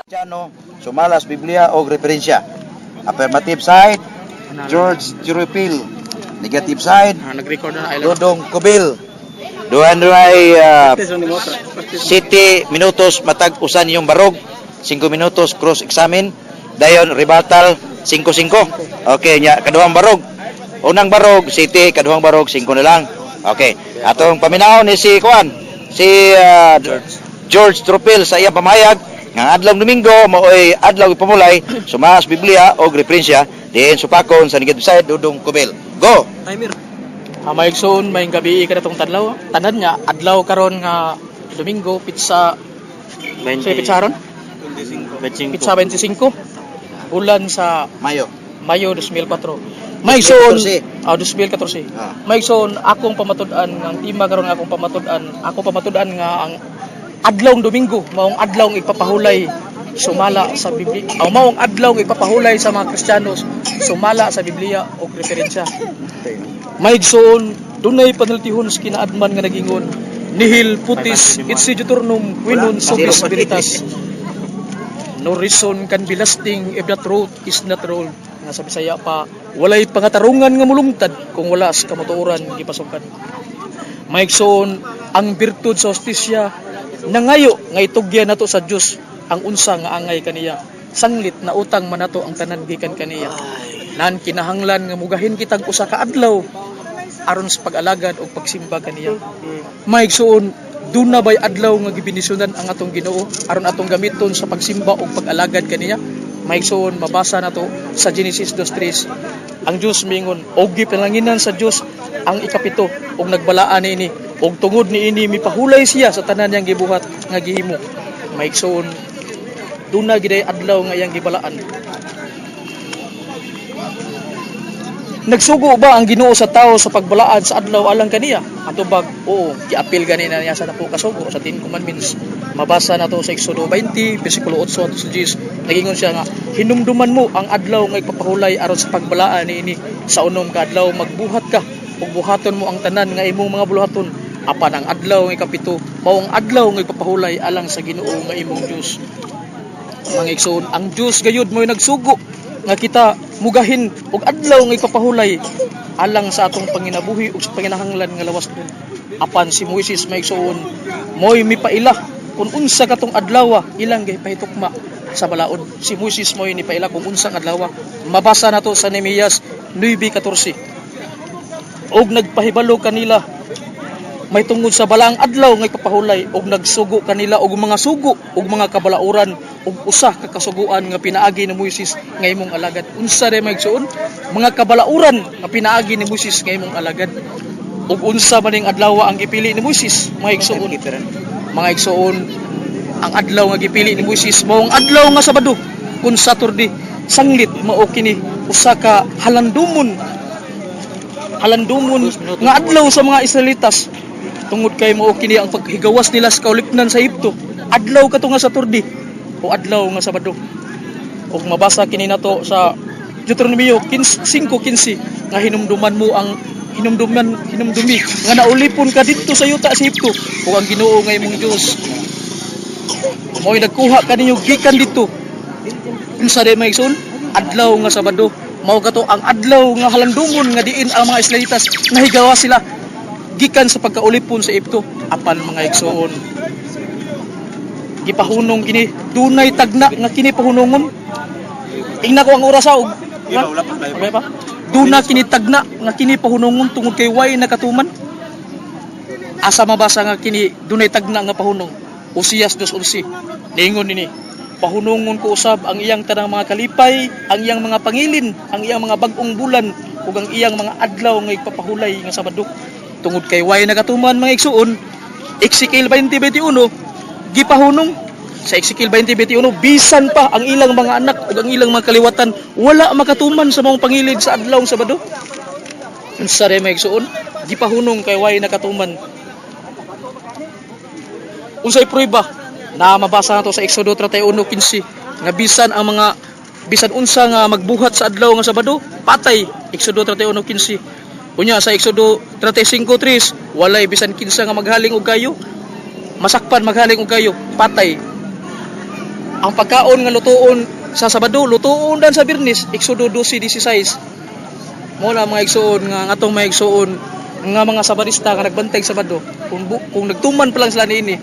Kristiyano, sumala sa Biblia o referensya. Affirmative side, George Jurupil. Negative side, Nag-record na island. Dodong Kubil. Duhan ay 7 minutos matag usan yung barog, 5 minutos cross examine, dayon rebuttal 5-5. Okay, nya kaduhang barog. Unang barog 7, kaduhang barog 5 na lang. Okay. Atong paminawon ni si Kuan, si George Tropil sa iyang pamayag nga adlaw Domingo maoy adlaw ipamulay sumaas Biblia og referensya diin supakon sa negative side, Dudong Kubil. Go. Timer. Maigsoon, may gabi ka na tong tadlaw. Tanan nga adlaw karon nga Domingo, pizza 20, sa pizza ron? 25. Pizza 25. Bulan sa Mayo. Mayo 2004. Maigsoon, 2014. 2014. Ah. Maigsoon, akong pamatud-an nga ang tema karon nga akong pamatud-an, akong pamatud-an nga ang adlawng Domingo maong adlaw nga ipapahulay sumala sa Biblia. O maong adlaw nga ipapahulay sa mga Kristiyano sumala sa Biblia o referensya. Maigsoon, dunay panultihon sa kinaadman nga nagingon, "Nihil putis itsi juturnum quinun subis veritas. No reason can be lasting if the truth is not rolled." Nga sa Bisaya pa, walay pangatarungan nga mulungtad kung wala sa kamatuoran gipasukan. Maigsoon, ang birtud sa hostisya nangayo nga itugyan nato sa Dios ang unsa nga angay kaniya. Sanglit na utang man nato ang tanan gikan kaniya. Nan kinahanglan nga mugahin kitag usa ka adlaw aron sa pag-alagad o pagsimba kaniya. Maigsoon, duna bay adlaw nga gibendisyonan ang atong Ginoo aron atong gamiton sa pagsimba o pag-alagad kaniya? Maigsoon, mabasa nato sa Genesis 2:3. Ang Dios mingon, og gipalanginan sa Dios ang ikapito og nagbalaan niini og tungod niini mipahulay siya sa tanan niyang gibuhat nga gihimo. Maigsoon, duna giday adlaw nga iyang gibalaan. Nagsugo ba ang Ginoo sa tao sa pagbalaan sa adlaw alang kaniya? Ang tubag, oo, giapil gani na niya sa napo kasugo sa Ten Commandments. Mabasa na to sa Exodo 20, versikulo 8 at 10. Nagingon siya nga, "Hinumduman mo ang adlaw nga ipapahulay aron sa pagbalaan niini. Sa unom ka adlaw magbuhat ka ug buhaton mo ang tanan nga imong mga buluhaton. Apan ang adlaw nga ikapito, mao ang adlaw nga ipapahulay alang sa Ginoo nga imong Dios." Mga igsoon, ang Dios gayud mo'y nagsugo nga kita mugahin og adlaw nga ipapahulay alang sa atong panginabuhi ug sa panginahanglan nga lawas nun. Apan si Moises, mga igsoon, mo'y mipaila kung unsa katong adlaw ilang gipahitukma sa balaod. Si Moises mo'y nipaila kung unsa ang adlaw. Mabasa nato sa Nehemias 9:14. Og nagpahibalo kanila may tungod sa balaang adlaw nga ipapahulay og nagsugo kanila og mga sugo og mga kabalauran og usa ka kasuguan nga pinaagi ni Moises nga imong alagad. Unsa re, maigsoon, mga kabalauran nga pinaagi ni Moises nga imong alagad? Ug unsa man ning adlaw ang gipili ni Moises, mga igsoon? Mga igsoon, ang adlaw nga gipili ni Moises mao ang adlaw nga Sabado kun Saturday, sanglit mao kini usa ka halandumon halandumon nga adlaw sa mga Israelitas tungod kay mao kini ang paghigawas nila sa kaulipnan sa Ehipto, adlaw kato nga Saturday o adlaw nga Sabado. Ug mabasa kini nato sa Deuteronomio 5:15 nga hinumduman mo ang hinumduman hinumdumi nga naulipon ka didto sa yuta sa Ehipto ug ang Ginoo nga imong Dios mo'y nagkuha kaninyo gikan didto. Unsa day, mga igsoon, adlaw nga Sabado? Mao kato ang adlaw nga halandumon nga diin ang mga Israelitas nahigawas sila gikan sa pagkaulipon sa Ehipto. Apan, mga igsoon, gipahunong kini. Dunay tagna nga kini pahunongon. Ingna ko ang oras og okay pa. Duna kini tagna nga kini pahunongon tungod kay way nakatuman. Asa mabasa nga kini dunay tagna nga pahunong? Osias 2:11. Niingon nini. Pahunungon ko usab ang iyang tanang mga kalipay, ang iyang mga pangilin, ang iyang mga bag-ong bulan ug ang iyang mga adlaw nga igpapahulay nga Sabado. Tungod kay way nakatuman, mga igsuon, Ezekiel 20:21 gipahunong. Sa Ezekiel 20:21, bisan pa ang ilang mga anak ug ang ilang mga kaliwatan wala makatuman sa mga pangilid sa adlaw sa Sabado. Unsa rin, mga igsuon? Gipahunong kay way nakatuman. Unsay prueba na mabasa nato sa Exodo 31:15 nga bisan ang mga bisan unsa nga magbuhat sa adlaw nga Sabado, patay? Exodo 31:15. Unya sa Exodo 35:3, walay bisan kinsa nga maghaling og kayo, masakpan maghaling og kayo, patay. Ang pagkaon nga lutuon sa Sabado, lutuon dan sa Biyernes, Exodo 12:16. Mo na, mga igsuon, nga ang atong mga igsuon nga mga Sabadista nga nagbantay Sabado, kung nagtuman pa lang sila niini,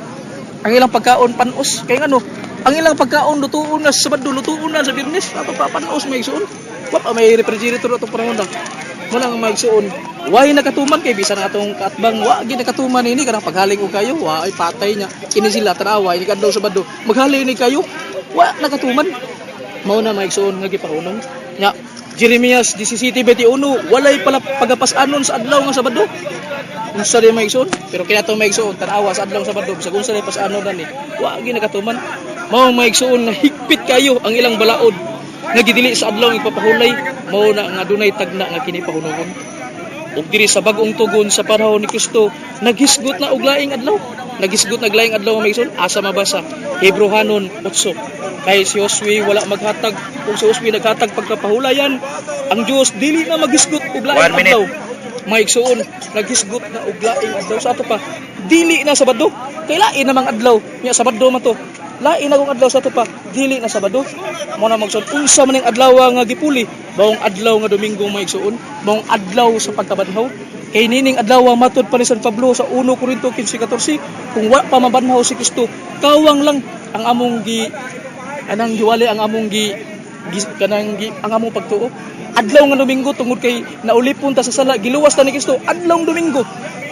ang ilang pagkaon panos kay ngano ang ilang pagkaon lutuon na sa Sabado, lutuon na sa Biyernes. Ato pa panos, mga igsuon. Wa pa may refrigerator atong panahon na. Mo na ang mga igsuon, way nakatuman kay bisan ang atong kaatbang wa gid nakatuman ini kanang paghaling og kayo, wa ay patay niya. Kini sila, tanawa ini kadlaw Sabado, maghaling ni kayo, wa nakatuman. Mao na, mga igsuon, nga gipahunong nya. Jeremias 17:21, walay pala pagapas-anon sa adlaw nga Sabado. Unsa di, mga igsuon? Pero kinato, mga igsuon, tan-awa sa adlaw Sabado, bisag unsa di pas-anon ani, wa gyud nakatuman. Mao, mga igsuon, nga higpit kayo ang ilang balaod nga gidili sa adlaw ipapahulay. Mao na nga dunay tagna nga kini pahunugon. Ug diri sa bag-ong tugon sa panahon ni Kristo, naghisgot na og laing adlaw. Naghisgot na og laing adlaw, mga igsoon. Asa mabasa? Hebrohanon 8. Kay si Josue wala maghatag, kung si Josue naghatag pagkapahulayan, ang Dios dili na maghisgot og laing One minute. Adlaw. Mga igsuon, naghisgot na og laing adlaw sa ato pa. Dili na Sabado. Kay lain namang adlaw. Nya Sabado man to. Lain na kung adlaw sa ato pa, dili na Sabado. Mo na magsuon, unsa man ning adlaw nga gipuli? Maong adlaw nga Domingo, mga igsuon, maong adlaw sa pagkabanhaw. Kay nining adlaw, matud pa ni San Pablo sa 1 Corinto 15:14, kung wa pa mabanhaw si Kristo, kawang lang ang among gi anang giwali ang among gi, gi kanang gi, ang among pagtuo. Adlaw nga Domingo tungod kay naulipon ta sa sala, giluwas ta ni Kristo adlaw Domingo.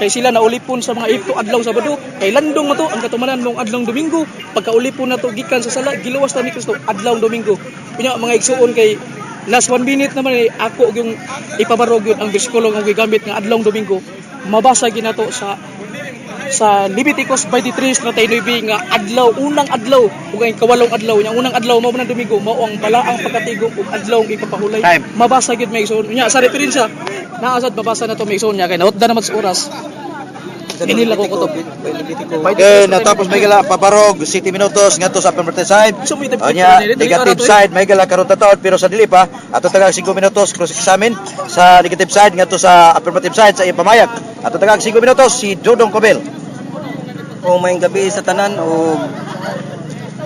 Kay sila naulipon sa mga Ehipto adlaw Sabado, kay landong mo to ang katumanan mong adlaw Domingo. Pagkaulipon na to gikan sa sala, giluwas ta ni Kristo adlaw Domingo. Unya, mga igsuon, kay last one minute naman eh, ako yung ipabarog yun ang bersikulo nga gigamit nga adlaw Domingo. Mabasa ginato sa Leviticus 23:39 nga adlaw, unang adlaw ug ang ikawalong adlaw nya. Unang adlaw mao man ang Domingo, mao ang balaang pagkatigom ug adlaw ang ipapahulay. Time. Mabasa gyud, mga igsoon. Nya sa referensya naa sad, mabasa na to, mga igsoon, nya kay nautda naman sa oras. Inila ko kutob. Okay, natapos may gala pabarog 7 minutos ngadto sa affirmative side. So, may type Onya, dili, negative ara to, eh. side may gala karon taon pero sa dili pa ato tagag 5 minutos cross examine sa negative side ngadto sa affirmative side sa iyang pamayag. Ato tagag 5 minutos si Dodong Cobel. O may gabi sa tanan o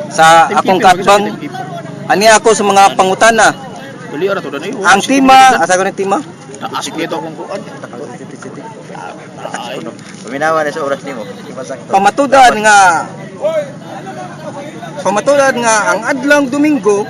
sa akong kaatbang. Ani ako sa mga pangutana. Dili ara to danay. Ang tema, asa ko ng tema? Taas gito akong kuan. Paminawa na sa oras nimo. Di ba sakto? Pamatudan nga ang adlaw Domingo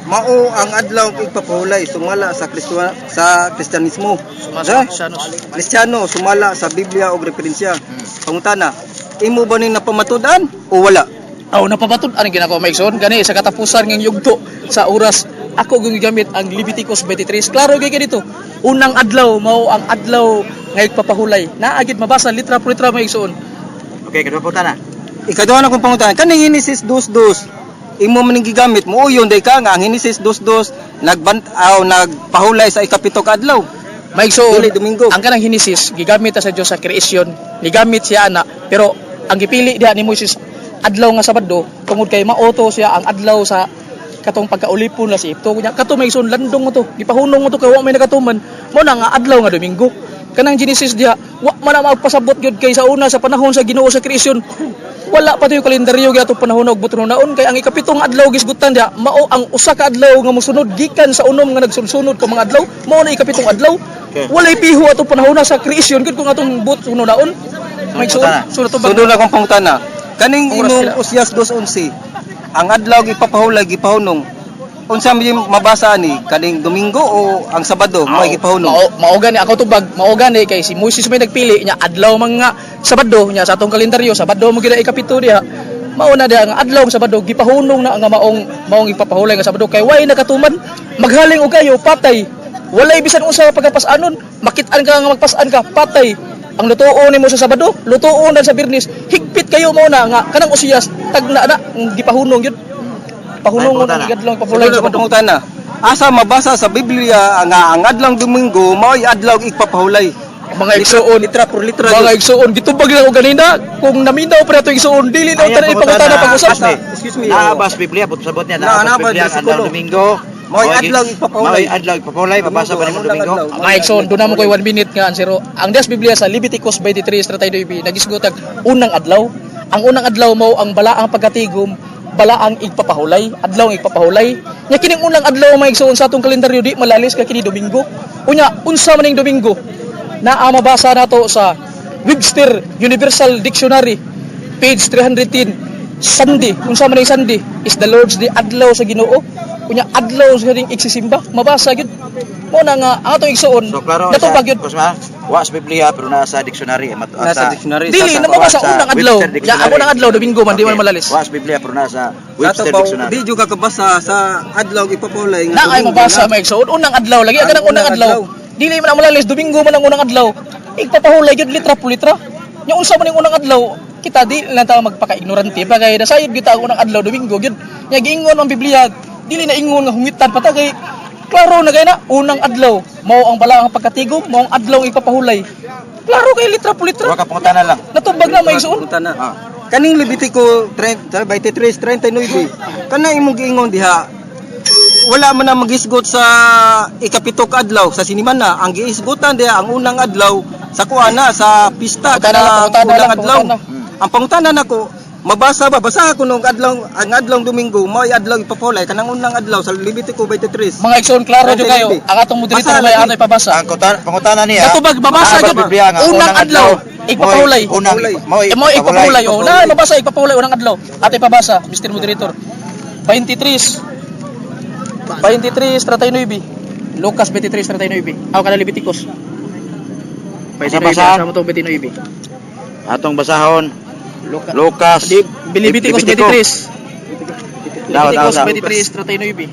mao ang adlaw igpapahulay sumala sa Kristo, sa Kristiyanismo. Sumasa Kristiyanos. Kristiyano sumala sa Biblia og referensya. Pangutana, imo ba ning napamatudan o wala? Aw, napabatud ani ginako, mga igsoon, gani sa katapusan ng yugto sa oras ako yung gigamit ang Leviticus 23. Klaro gyud kay dito. Unang adlaw mao ang adlaw nga igpapahulay. Naa gid mabasa litra por litra, mga igsoon. Okay, kadua po na. Ikaduha na kong pangutana, kaning Genesis 2:2, imo man ning gigamit mo uyon day ka nga ang Genesis 2:2 nagbant aw nagpahulay sa ikapito ka adlaw? Mga igsoon, Dili, Domingo. ang kanang Genesis gigamit ta sa Dios sa creation, gigamit siya ana, pero ang gipili diha ni Moises adlaw nga Sabado tungod kay maoto siya ang adlaw sa katong pagkaulipon na si Ehipto. Kunya kato, may igsoon, landong mo to, gipahunong mo to kay wa may nakatuman. Mo na nga adlaw nga Domingo. Kanang Genesis diha wa man na magpasabot gyud kay sa una sa panahon sa Ginoo sa creation wala pa to yung kalendaryo gyud atong panahon og naon kay ang ikapitong adlaw gisgutan diha mao ang usa ka adlaw nga mosunod gikan sa unom nga nagsunod ka mga adlaw, mao na ikapitong adlaw. Walay piho atong panahon na sa creation gyud kung atong but naon may Sunod na. sunod to ba? Sunod na akong pangutana. Kaning Oras imong sila. Osias 2:11, ang adlaw gipapahulay gipahunong. Unsa may mabasa ani, kaning Domingo o ang Sabado may gipahunong? Mao gani ako tubag, mao gani kay si Moises may nagpili niya adlaw mga Sabado niya sa atong kalendaryo, Sabado mo gid ikapito diha. Mao na diha nga adlaw ang Sabado gipahunong na nga maong maong ipapahulay nga Sabado kay way nakatuman maghaling og kayo patay. Walay bisan unsa pagkapasanon, makit-an ka nga magpasan ka, patay. Ang lutuon nimo sa Sabado, lutuon na sa Biyernes, higpit kayo mo na nga kanang Usiyas tagna na ang gipahunong yun. Pahunong Ay, na pangutana. ang adlaw ipapahulay Sunod sa akong Sabado. pangutana. Asa mabasa sa Biblia nga ang adlaw Domingo mao'y adlaw igpapahulay? Mga igsuon, Litra por litra. mga igsuon, gitubag lang ko ganina kung naminaw pa nato igsuon, dili na Ayan, tanan ipangutana pag-usap. Excuse me. Excuse me, Naa ba sa Biblia, but sabot niya, Naa, naa ba sa naa ba, Biblia ang adlaw bersikulo. Domingo? Mao'y adlaw ipapahulay. Mao'y adlaw ipapahulay, mabasa ba nimo Domingo, ang Domingo? unang adlaw. Mga igsoon, doon na mo ko'y 1 minute nga ansero. Ang Dios Biblia sa Leviticus 23:39 nagisgot ang unang adlaw. Ang unang adlaw mo ang balaang pagkatigom, balaang igpapahulay, adlaw ang igpapahulay. Nya kining unang adlaw, mga igsoon, sa atong kalendaryo di malalis ka kini Domingo. Unya unsa man ning Domingo? Naa mabasa nato sa Webster Universal Dictionary page 310. Sunday, unsa man ning Sunday? Is the Lord's Day, adlaw sa Ginoo. Unya adlaw sa ning igsisimba, mabasa gyud. Mo na nga ang atong igsuon, So klaro natubag sa gyud. Kusma, wa sa Biblia pero naa sa dictionary. Nasa dictionary. Dili sa- na mabasa sa unang adlaw. Webster Ya ang Dictionary. unang adlaw Domingo man di man Okay. malalis. Wa sa Biblia pero naa sa Sa Webster ato pa, Dictionary. di jud ka kabasa sa adlaw ipapahulay nga Na ay Domingo mabasa na. mga igsuon unang adlaw lagi ang Ang kanang unang unang adlaw. adlaw. Dili man ang malalis, Domingo man ang unang adlaw. Igpapahulay gyud litra po litra. Nya unsa man ning unang adlaw, kita di lang ta magpaka-ignorante pa kay nasayod gyud ta ang unang adlaw Domingo gyud. Nya giingon ang Biblia, dili na ingon nga hungitan pa ta kay klaro na kay na unang adlaw mao ang balaang pagkatigom, mao ang adlaw ang ipapahulay. Klaro kay litra po litra. Wa ka pangutana lang. Natubag na may igsuon. Pangutana. Ah. Kaning Levitico 23:39 kana imong giingon diha wala man na magisgot sa ikapito ka adlaw sa sinimana. Ang giisgutan diha ang unang adlaw sa kuana sa pista. Pangutana lang, kanang pangutana unang lang, adlaw. pangutana. Ang pangutana nako, mabasa ba, basa ko nung adlaw, ang adlaw Domingo mao'y adlaw ipapulay, kanang unang adlaw sa Levitico 23. Mga igsoon, klaro jud kayo. Ang atong moderator Basa may lagi. ano ipabasa. Ang pangutana niya. Natubag, babasa naa ba gyud. sa Biblia nga Unang adlaw, ipapahulay. Unang mao'y Eh, mo ipapahulay. Oh, na mabasa ipapahulay unang adlaw. Ate ipabasa, Mr. Moderator. 23 23:39. Lucas 23:39. Aw kada Leviticus. 29 Basa-basa. sa mo to 29. Atong basahon Lucas. Lucas Di Leviticus 23. Daw, daw, Leviticus daw. 23:39.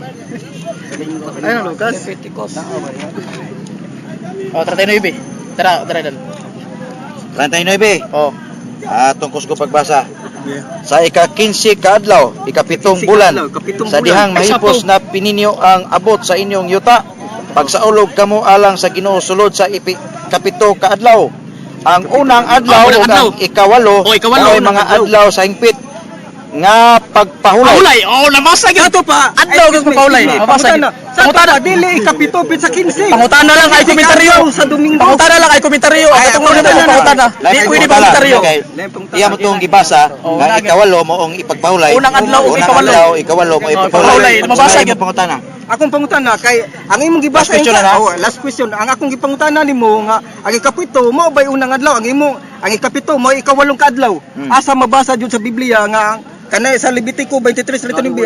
Ayun, Lucas. Oh, 39. Tara, tara dan. 39. Oh. Atong kusgo pagbasa. Sa ika-15 kaadlaw, ikapitong 15 bulan, kaadlaw, ikapitong sa bulan. dihang Ay, mahipos sapo. na pininyo ang abot sa inyong yuta, pagsaulog kamo alang sa Ginoo sulod sa kapito kaadlaw. Ang unang adlaw Ang unang ug ang adlaw. ikawalo, O, ikawalo, mao'y unang mga adlaw. adlaw sa hingpit nga pagpahulay. Pahulay. Oh, nabasa gyud. Ato pa. Adlaw Excuse gyud me, pahulay. excuse me. Mabasa gyud. Pangutana. Sa ato Pangutana. pa, dili ikapito pit sa 15. Pangutana lang ay komentaryo. Adlaw sa Domingo. Pangutana lang ay komentaryo. Ang Ay, katong pangutana mga na. pangutana. Di Lain pwede pangutana. pangutaryo. Okay. Lain pangutana. Iya mo itong gibasa Oo, nga lagi. ikawalo mo ang ipagpahulay. Unang adlaw ug Unang ikawalo. adlaw, ikawalo mo Oh, ipagpahulay. ipagpahulay. Mabasa Lain gyud. mo pangutana. Akong pangutana kay ang imong gibasa Last question ka- na, ha? Oh, last question. Ang akong gipangutana nimo nga ang ikapito mao bay unang adlaw, ang imo ang ikapito mao ikawalong kaadlaw. Asa mabasa jud sa Biblia nga kanay sa Levitico 23:39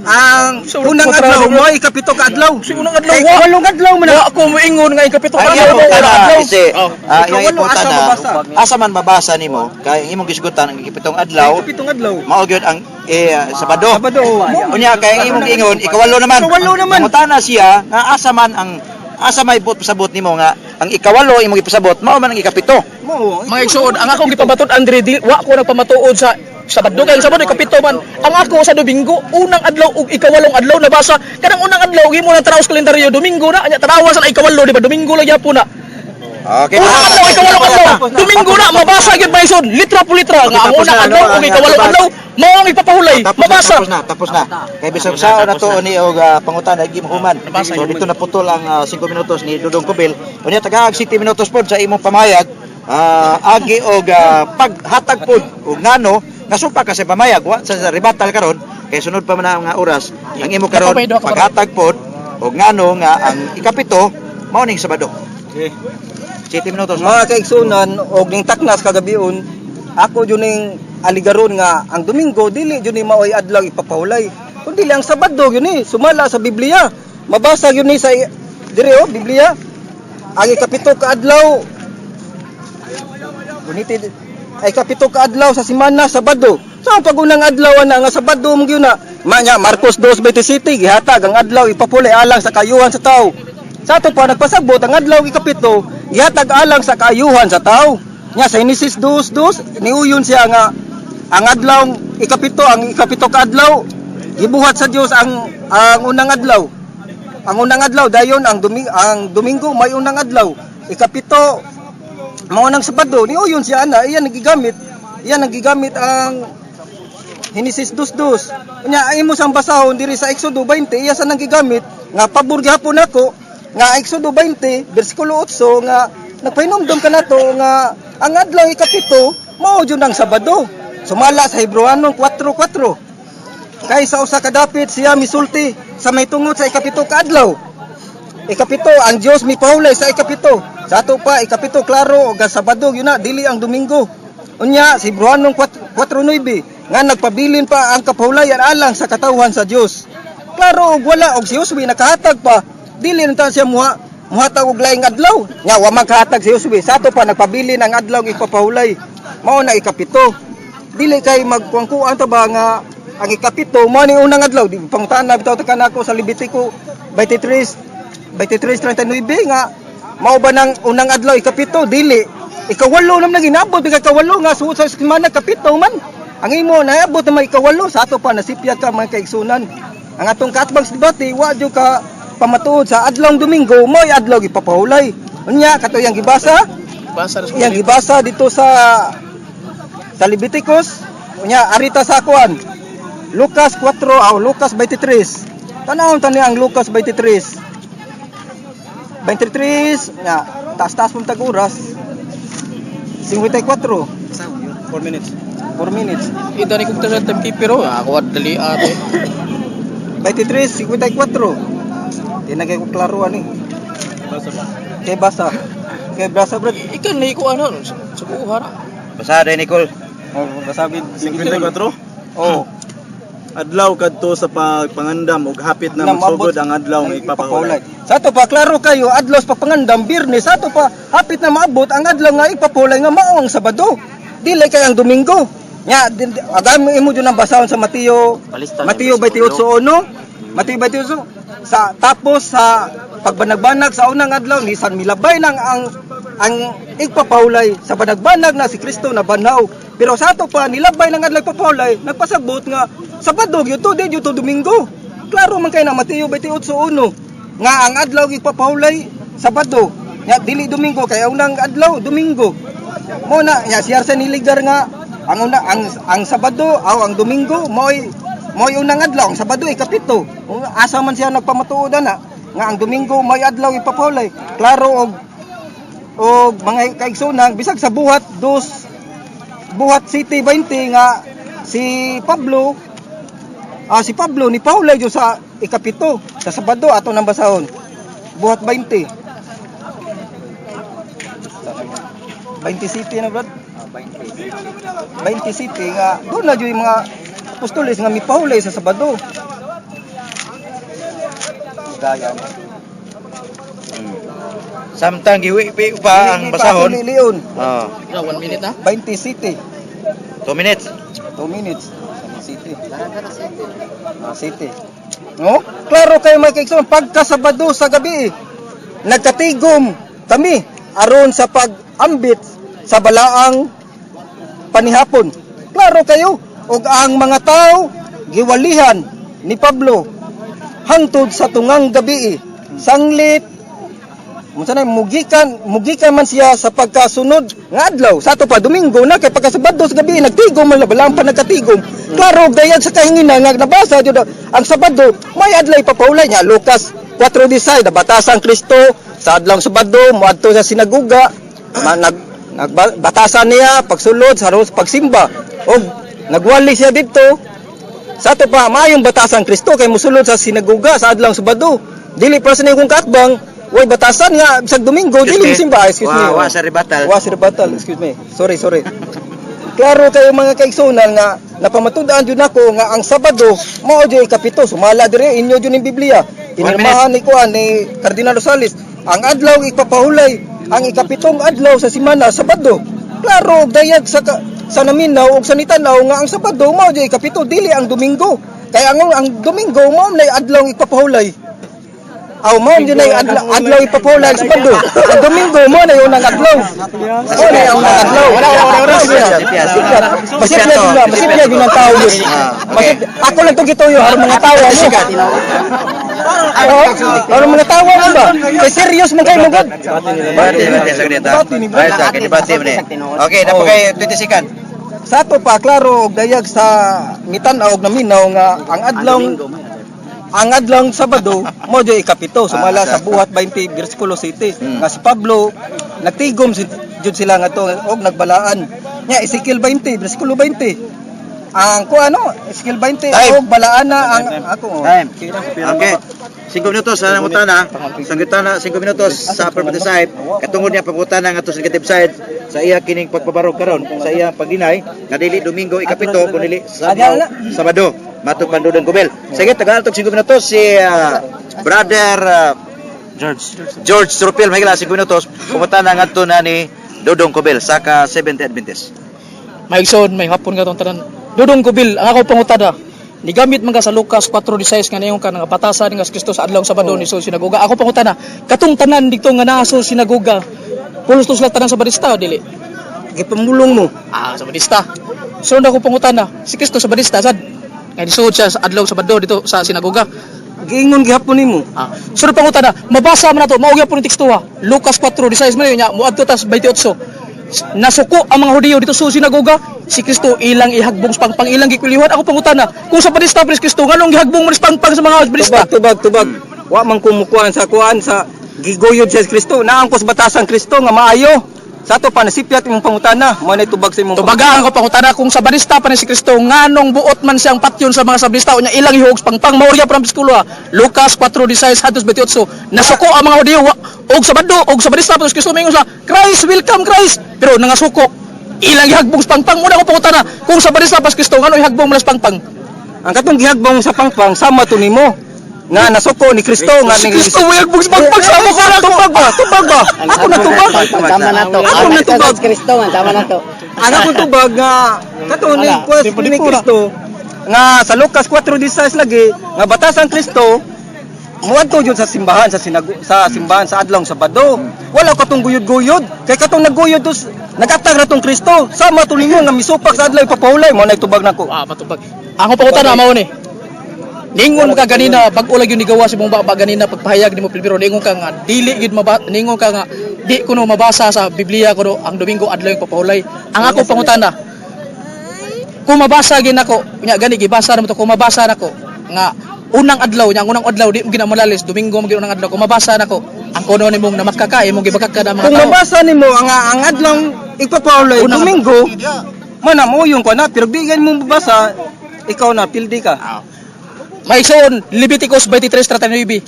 ang Sa unang kontra- adlaw mao ikapito ka adlaw. Sa unang adlaw, Kay wa. ikawalong adlaw man na. Wa ako moingon nga ikapito Ang ka iyang adlaw mo unang pangutana, adlaw. kasi, Oh. ah, iyang Ikawalo, asa ipangutana, mabasa? asa man mabasa nimo kay ang imong gisgutan ang ikapitong adlaw, Ikapitong adlaw. mao gyud ang eh, Sabado. Sabado. Unya kay ang imong giingon ikawalo naman. Ikawalo naman. Pangutana siya nga asa man ang asa may buot pasabot nimo nga ang ikawalo imong ipasabot mao man ang ikapito. Mao. Mga igsoon, ang akong gipabaton Andre di wa ko nagpamatuod sa Sabado kay ang Sabado ikapito man. Ang ako sa Domingo, unang adlaw ug ikawalong adlaw nabasa. Kanang unang adlaw himo nang tanaw sa kalendaryo Domingo na anya tanawa sa ikawalo di ba Domingo lang gyapon na. Okay. Unang adlaw ikawalong adlaw Domingo na mabasa gyud ba igsoon litra po litra nga ang Tapos unang na, adlaw ano, ug ang ikawalong tubag. adlaw mao ang ipapahulay. Tapos na, Mabasa. tapos na, tapos na. Kay bisag sao na to ni og pangutana gi mahuman. Nabasa So yun. dito naputol ang 5 minutos ni Dudong Kubil. Unya tagaag 7 minutos pod sa imong pamayag. Agi og paghatag pod og ngano nga supa ka sa pamayag wa sa rebuttal karon kay sunod pa man ang nga oras ang imo karon Nakapay, duha ka pa. paghatag pod og ngano nga ang ikapito mao ning Sabado. 7 minutos. Mga kaigsunan og ning taknas kagabion, ako jud ning aligaron nga ang Domingo dili jud ni maoy adlaw ipapahulay. Kundi ang Sabado yun ni sumala sa Biblia. Mabasa yun ni sa dire oh Biblia. Ang ikapito ka adlaw. Guniti Ay kapito ka adlaw sa simana, Sabado. So ang pagunang adlaw na nga Sabado mo gyud na. Manya Marcos 2:27 gihatag ang adlaw ipapuli alang sa kayuhan sa tao. Sa ato pa nagpasabot ang adlaw ikapito gihatag alang sa kaayuhan sa tao. Nya sa Genesis 2:2 niuyon siya nga ang adlaw ikapito, ang ikapito ka adlaw gibuhat sa Dios ang unang adlaw. Ang unang adlaw dayon ang Domingo may unang adlaw. Ikapito mao nang Sabado, niuyon siya ana, iyan ang gigamit ang Genesis 2:2. Unya imo sang basahon diri sa Exodo 20, iya sa nang gigamit nga pabor gihapon nako nga Exodo 20 bersikulo 8 nga nagpahinumdom kanato nga ang adlaw ikapito mao jud ang Sabado. Sumala sa Hebrewanong 4:4. Kay sa usa ka dapit siya misulti sa may tungod sa ikapito ka adlaw. Ikapito, ang Dios mipahulay sa ikapito. Sa ato pa, ikapito klaro og ang Sabado yun na dili ang Domingo. Unya si Hebrewanong 4:9 nga nagpabilin pa ang kapahulayan alang sa katawhan sa Dios. Klaro og wala, og si Josue nakahatag pa, dili na siya muhatag og laing adlaw. Nya wa man kahatag si Josue. Sa ato pa nagpabilin ang adlaw nga ipapahulay. Mao na ikapito. Dili kay magkuangkuan ta ba nga ang ikapito mao ni unang adlaw. Di pangutan na bitaw ta kanako sa Levitico 23 23:39 nga mao ba nang unang adlaw ikapito? Dili, ikawalo naman nang inabot, ikawalo nga suot sa semana, kapito man ang imo naabot na may ikawalo. Sa ato pa nasipya ka, mga kaigsunan, ang atong kaatbang sa debate wa jud ka pamatuod sa adlawng Domingo mo'y adlaw ipapahulay. Unya kato iyang gibasa. Basa na sa Iyang gibasa dito sa Leviticus. Unya arita sa kuan Lucas 4 aw Lucas 23. Tanawon tani ang Lucas 23 23 nya taas-taas pong tag-oras, 54. 4 minutes. 4 minutes. Ida ni kong sa timekeeper oh. Ako at dali ate. 23 54. Tinagay ko klaro ani. Basa ba? Kay basa, kay basa, brad. Ikan ni ko ano sa kuha na. Basa day, Nicole. Oh, basa gid. 54? Oh. Adlaw kadto sa pagpangandam ug hapit na magsugod ang adlaw nga ipapahulay. Sa ato pa klaro kayo adlaw sa pagpangandam, Biyernes. Sa ato pa hapit na maabot ang adlaw nga ipapahulay nga mao ang Sabado. Dili kay ang Domingo. Nya agam imo jud ang basahon sa Mateo Mateo 28:1. Mateo 28 sa tapos sa pagbanagbanag sa unang adlaw ni San milabay nang ang igpapahulay sa banagbanag na si Kristo na banhaw. Pero sa ato pa nilabay ng adlaw ipapahulay, nagpasabot nga Sabado gyud to, di gyud to Domingo. Klaro man kay na Mateo 28:1 nga ang adlaw ipapahulay Sabado. Nya dili Domingo kay ang unang adlaw Domingo. Mo na nya si Arsen niligar nga ang una ang Sabado aw ang Domingo mo'y unang adlaw, ang Sabado ikapito. Kung asa man siya nagpamatuod na nga ang Domingo mo'y adlaw ipapahulay. Klaro og mga kaigsunan bisag sa buhat dos buhat City 20 nga si Pablo ni Paulay jud sa ikapito sa Sabado. Ato nang basahon buhat 20 20 City na, brad, 20 City nga doon na jud yung mga apostoles nga mipahulay sa Sabado. Gaya na. Samtang giwi pa ang basahon. Leon. Oh, Na 1 minute na. 20 City. 2 minutes. 2 minutes. City. Ah, City. No? Klaro kayo, mga kaigsoon, pagka Sabado sa gabi, nagkatigom kami aron sa pag-ambit sa balaang panihapon. Klaro kayo, og ang mga tao giwalihan ni Pablo hangtod sa tungang gabi. Sanglit Munsa na mugikan mugikan man siya sa pagkasunod nga adlaw. Sa ato pa Domingo na kay pagka Sabado sa gabi nagtigom man labalang pa nagkatigom. Klaro dayag sa kahingina nga nabasa jud ang Sabado may adlaw ipapahulay niya. Lucas 4:16 nabatasan Kristo sa adlaw Sabado moadto sa sinagoga, ma, nag nagbatasan niya pagsulod sa pagsimba og nagwali siya didto. Sa ato pa, maayong batasan Kristo kay musulod sa sinagoga sa adlaw Sabado. Dili pa sa kong kaatbang, way batasan nga bisag Domingo dili mosimba. Excuse me. Wa, wa sa rebuttal. Wa sa rebuttal, excuse me. Sorry, sorry. Klaro kayo, mga kaigsunan, nga napamatud-an jud nako nga ang Sabado mao jud ikapito. Sumala dire inyo jud ning Biblia. Pinirmahan ni kuan ni Cardinal Rosales ang adlaw ipapahulay, ang ikapitong adlaw sa semana, Sabado. Klaro og dayag sa naminaw og sa nitanaw nga ang Sabado mao jud ikapito, dili ang Domingo. Kay ang Domingo mao nay adlaw ipapahulay. Aw, mao jud nay adlaw ipapahulay ang Sabado. Ang Domingo mao nay unang adlaw. Mao nay unang adlaw. Wala, wala, wala, wala. Masipya jud na, masipya jud ang tao yun. Okay. Ako lang itong gituyo, harong mga tawa mo. Oo, harong mga tawa mo ba? Kay serious man kayo mo gud. Debate, debate sa ganito. Ay, sa akin, debate mo ni. Okay, dapat kay 20 second. Sa ato pa, klaro og dayag sa mitan-aw og naminaw nga ang adlaw Sabado mo jud ikapito, sumala sa Buhat 20 bersikulo 7 nga si Pablo nagtigom si jud sila nga to og nagbalaan nya. Ezekiel 20 bersikulo 20 ang ko ano, Ezekiel 20 Time. og balaan na ang ako, oh. Time. Okay. 5 minutos sa nangutana. Sa ngutana 5 minutos sa affirmative side. Katungod niya pangutana ngadto sa negative side sa iya kining pagpabarog karon sa iya pagdinay nga dili Domingo ikapito kun dili Sabado. Sabado. Matug Pandudong Kubel. Sige, tagaan tog 5 minutos si brother George. George Tropil, may 5 minutos. Pangutana ngadto na ni Dodong Kubel sa ka 70 Adventist. Maigsoon, may hapon ka tong tanan. Dudong Kubil, ang ako pangutada. Nigamit man ka sa Lucas 4:16 nga niyon ka nga batasan nga si Kristo sa adlaw Sabado ni sa sinagoga. Ako pangutana, katong tanan dito nga naa sa sinagoga, pulos to sila tanan sa barista o dili? Gipamulong mo. Ah, sa barista. Sunod ako pangutana, si Kristo sa barista sad. Nga nisuod siya sa adlaw Sabado dito sa sinagoga. Giingon gihapon nimo. Ah, sunod pangutana, mabasa man nato, mao gyapon ni teksto ha. Lucas 4:16 man yun nya, moadto tas 28. Nasuko ang mga Hudiyo dito sa sinagoga, si Kristo ilang ihagbong sa pangpang, ilang gikuliwan. Ako pangutana, kung sa barista pa si Kristo, nganong gihagbong man sa pangpang sa mga barista? Tubag, tubag, tubag. Wa man kumukuan sa kuan sa giguyod sa Kristo. Naang ko sa batasan Kristo nga maayo. Sa ato pa nasipyat imong pangutana, mo na tubag sa imong Tubaga ang pangutana, kung sa barista pa ni si Kristo, nganong buot man siyang patyon sa mga sabrista unya ilang ihuog sa pangpang? Mao gyapon ang bersikulo ha. Lucas 4:16 hangtod 28. Nasuko ang mga Hudiyo og Sabado og sa barista pa si Kristo, mingon sila, "Christ, welcome Christ," pero nangasuko, ilang ihagbong sa pangpang. Muna ko pangutana, kung sa barista pa si Kristo, nganong ihagbong man sa pangpang? Ang katong gihagbong sa pangpang sama to nimo nga nasuko ni Kristo nga Si ni Kristo mo ihagbong sa pangpang sa amo ko na. Tubag ba? Tubag ba? Ako na tubag. Tama na to. Ako na tubag. Kristo man, tama na to. Ang akong tubag nga kato ni Wala. quest Di pa ni di pura. Kristo nga sa Lucas 4:16 lagi nga batasan Kristo muadto jud sa simbahan sa sinago, sa simbahan sa adlong Sabado. Wala katong guyod-guyod kay katong nagguyod dos nagatag ra tong Kristo sama to ninyo nga misupak sa adlaw ipapahulay mo na tubag nako. Ah, matubag. Ang pangutana mao ni. Ningon ka ganina, bag-o lang yun nigawa si mong baba ganina pagpahayag nimo Pilbiro, ningon ka nga dili gid maba, ningon ka nga di kuno mabasa sa Biblia kuno ang Domingo adlaw yung papahulay. Ang ako pangutana, kung mabasa gid nako, nya gani gibasa namo to, kung mabasa nako nga unang adlaw nya, ang unang adlaw di mo ginamalalis, Domingo mo gid unang adlaw, kung mabasa nako ang kuno nimong namakka ka imong gibakak ka na mga Kung tao. mabasa nimo ang adlaw ipapahulay Unang- Domingo mo na mo yung ko na, pero di mo mabasa, ikaw na pildi ka. Maigsoon, Leviticus 23:39.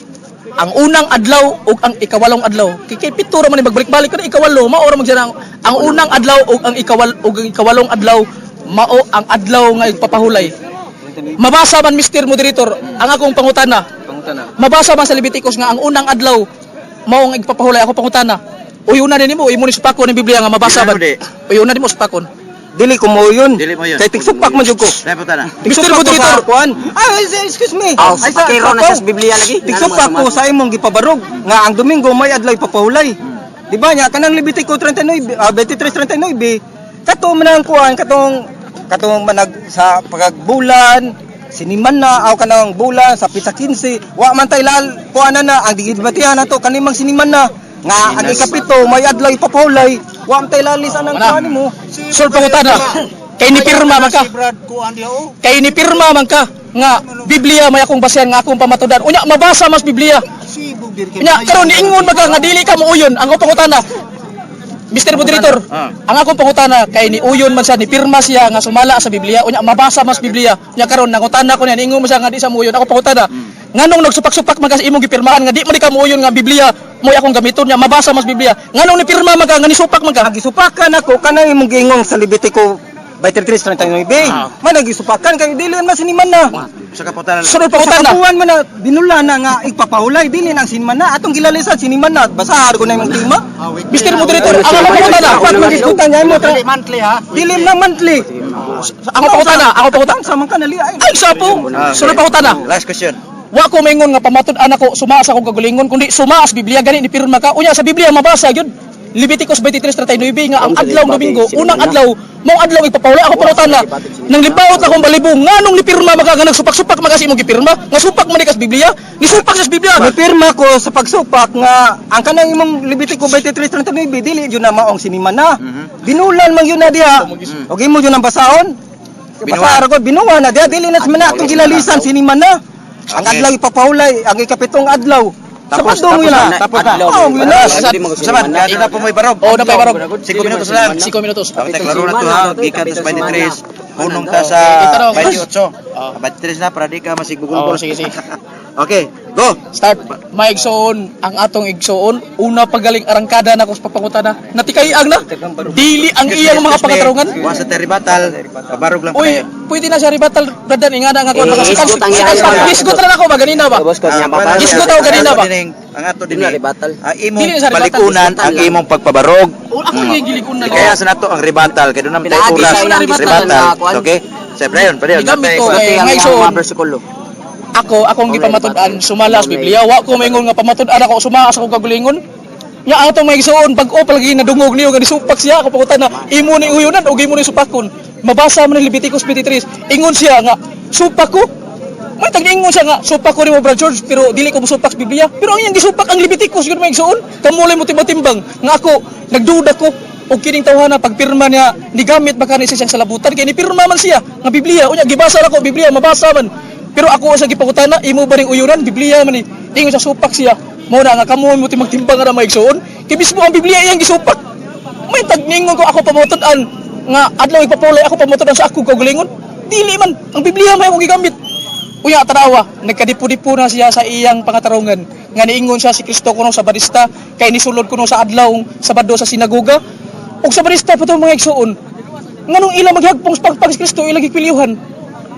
Ang unang adlaw ug ang ikawalong adlaw. Kay kay pito ra man ni magbalik-balik kun ikawalo, mao ra man siya ang unang adlaw ug ang ikawal ug ang ikawalong adlaw mao ang adlaw nga ipapahulay. Mabasa man, Mr. Moderator, ang akong pangutana. Pangutana. Mabasa man sa Leviticus nga ang unang adlaw mao ang ipapahulay. Ako pangutana. Uyuna din nimo, imo ni supakon ni Biblia nga mabasa Dili man. mo, di. Uyuna nimo supakon. Dili ko mo yun. Dili mo yun. Kay tigsupak man jud ko. Dahil pangutana. Mr. Moderator, Kuan. Ah, excuse me. Aw, Ay, sa- pakiro na sapaw. siya sa Biblia lagi. Tigsupak ko sa imong gipabarog nga ang Domingo may adlaw ipapahulay. Di ba nya kanang Levitico 39, ah, 23:39 kato man ang kuan katong katong manag sa pagbulan siniman na aw kanang bulan sa pizza 15 wa man tay lal kuan na na ang digibatihan nato kanimang siniman na nga ang ikapito may adlaw ipapahulay, wa man tay lalis anang Wala. kuan nimo. Sul pangutana. Kay ni pirma man ka. Kay ni pirma man ka nga Biblia may akong basehan nga akong pamatudan. Unya mabasa mas Biblia. Unya karon niingon man ka nga dili ka muuyon. Ang akong pangutana, Mr. Moderator, ang akong pangutana, kay ni uyon man siya, ni pirma siya nga sumala sa Biblia, unya mabasa mas Biblia. Unya karon nangutana ko niya, niingon man siya nga di sa muuyon. Ako pangutana, nganong nagsupak-supak man ka sa imong gipirmahan nga di man di ka muuyon nga Biblia mo akong gamiton niya mabasa mas Biblia? Nganong ni pirma man ka nga nisupak man ka? Ang gisupakan ako kanang imong giingong sa Levitico 23:39. Ah. Man nagisupakan kay dili man sinimana. Sa kaputan. Sunod Sa pangutana. kapuan man na dinula na nga igpapahulay dili na ang sinimana atong gilalisan sinimana basa ko na imong tema. Mr. Moderator, ang akong pangutana. Dapat magisgutan niya mo. Dili monthly ha. Dili na monthly. Ako pangutana, ako pangutana. Sa man ka nali ay. Ay, sapo. Sunod pangutana. Last question. Wa ko maingon nga pamatud-an ako sumaa sa akong kagalingon kundi sumaa sa Biblia gani ni pirma ka. Unya sa Biblia mabasa gyud. Leviticus 23:39 nga ang adlaw Domingo, unang adlaw, mao adlaw ipapahulay. Ako pangutana, nang libaot akong balibo nganong ni pirma maka nga nagsupak-supak maka sa imong gipirma, nga supak man ni kas Biblia, ni supak sa Biblia. Mipirma ko sa pagsupak nga ang kanang imong Levitico 23:39 dili jud na maong sinimana. Binulan man yun na diha. Og imo jud ang basahon. Binuha. Basa ra ko binuha na diha dili na mana atong gilalisan sinimana. Ang adlaw ipapahulay, ang ikapitong adlaw. Tapos, sa padung tapos yun na, tapos na. Oo, yun na. Saman, kaya na po may barog. Oh, na pa'y barog. 5 minutos lang. 5 minutos. Okay, klaro na to ha. Gikan ta sa 23. Hunong ta sa Itanong. 28. Ah. 23 na para di ka masigbugol. Oh, sige, sige. Okay, go. Start. May igsoon, ang atong igsoon, una pagaling arangkada na ko sa pagpangutana. Natikay ang na. Dili ang iyang mga pangatarungan. Wa sa teribatal, pabarog lang Uy, padayon. pwede na siya ribatal, bradan, ingana nga ko. Eh, isgot ang iya. Isgot na ako ba, ganina ba? Ah, Isgot ako ganina ba? Ang ato din. Ang imong Dili na sa ribatal, balikunan isgutan ang lang. imong pagpabarog. Oh, ako yung giligon na. Kaya sa nato ang ribatal kay doon naman tayo Pinaagi oras sa ilang ribatal. na kuan. Okay? Sa padayon, padayon. Gigamit ko Natay- kay ngay igsoon. Ako, akong gipamatud-an, sumala sa Biblia. Wa ko maingon nga pamatud-an ako, sumaa sa akong kagalingon. Nya ang atong mga igsoon, bag-o palagi nadungog niyo nga nisupak siya. Ako pangutan na, imo ni uyunan o imo ni supakon. Mabasa man ni Leviticus 23. Ingon siya nga, supak ko. May tag-ingon siya nga, supak ko nimo Brad George, pero dili ko mosupak sa Biblia. Pero ang iyang gisupak ang Leviticus yun mga igsoon. Kamulay mo timbang nga ako, nagduda ko og kining tawhana pagpirma niya nigamit ba kani siya siyang salabutan kay nipirma man siya nga Biblia unya gibasa ra ko Biblia mabasa man pero ako sa gipangutana imo ba ning uyunan Biblia man ni ingon sa supak siya mao na nga kamo mo timagtimbang ra mga igsoon kay mismo ang Biblia iyang gisupak. May tagningon ko ako pamatud-an nga adlaw ipapulay ako pamatud-an sa akong kaugalingon. Dili man ang Biblia may akong gigamit. Uya tanawa, nagkadipo-dipo na siya sa iyang pangatarungan. Nga niingon siya si Kristo kuno sa barista, kay nisulod kuno sa adlaw Sabado sa sinagoga. Ug sa barista pa to mga igsuon. Nganong ila maghagpong sa pagpag si Kristo ila gikwiliuhan.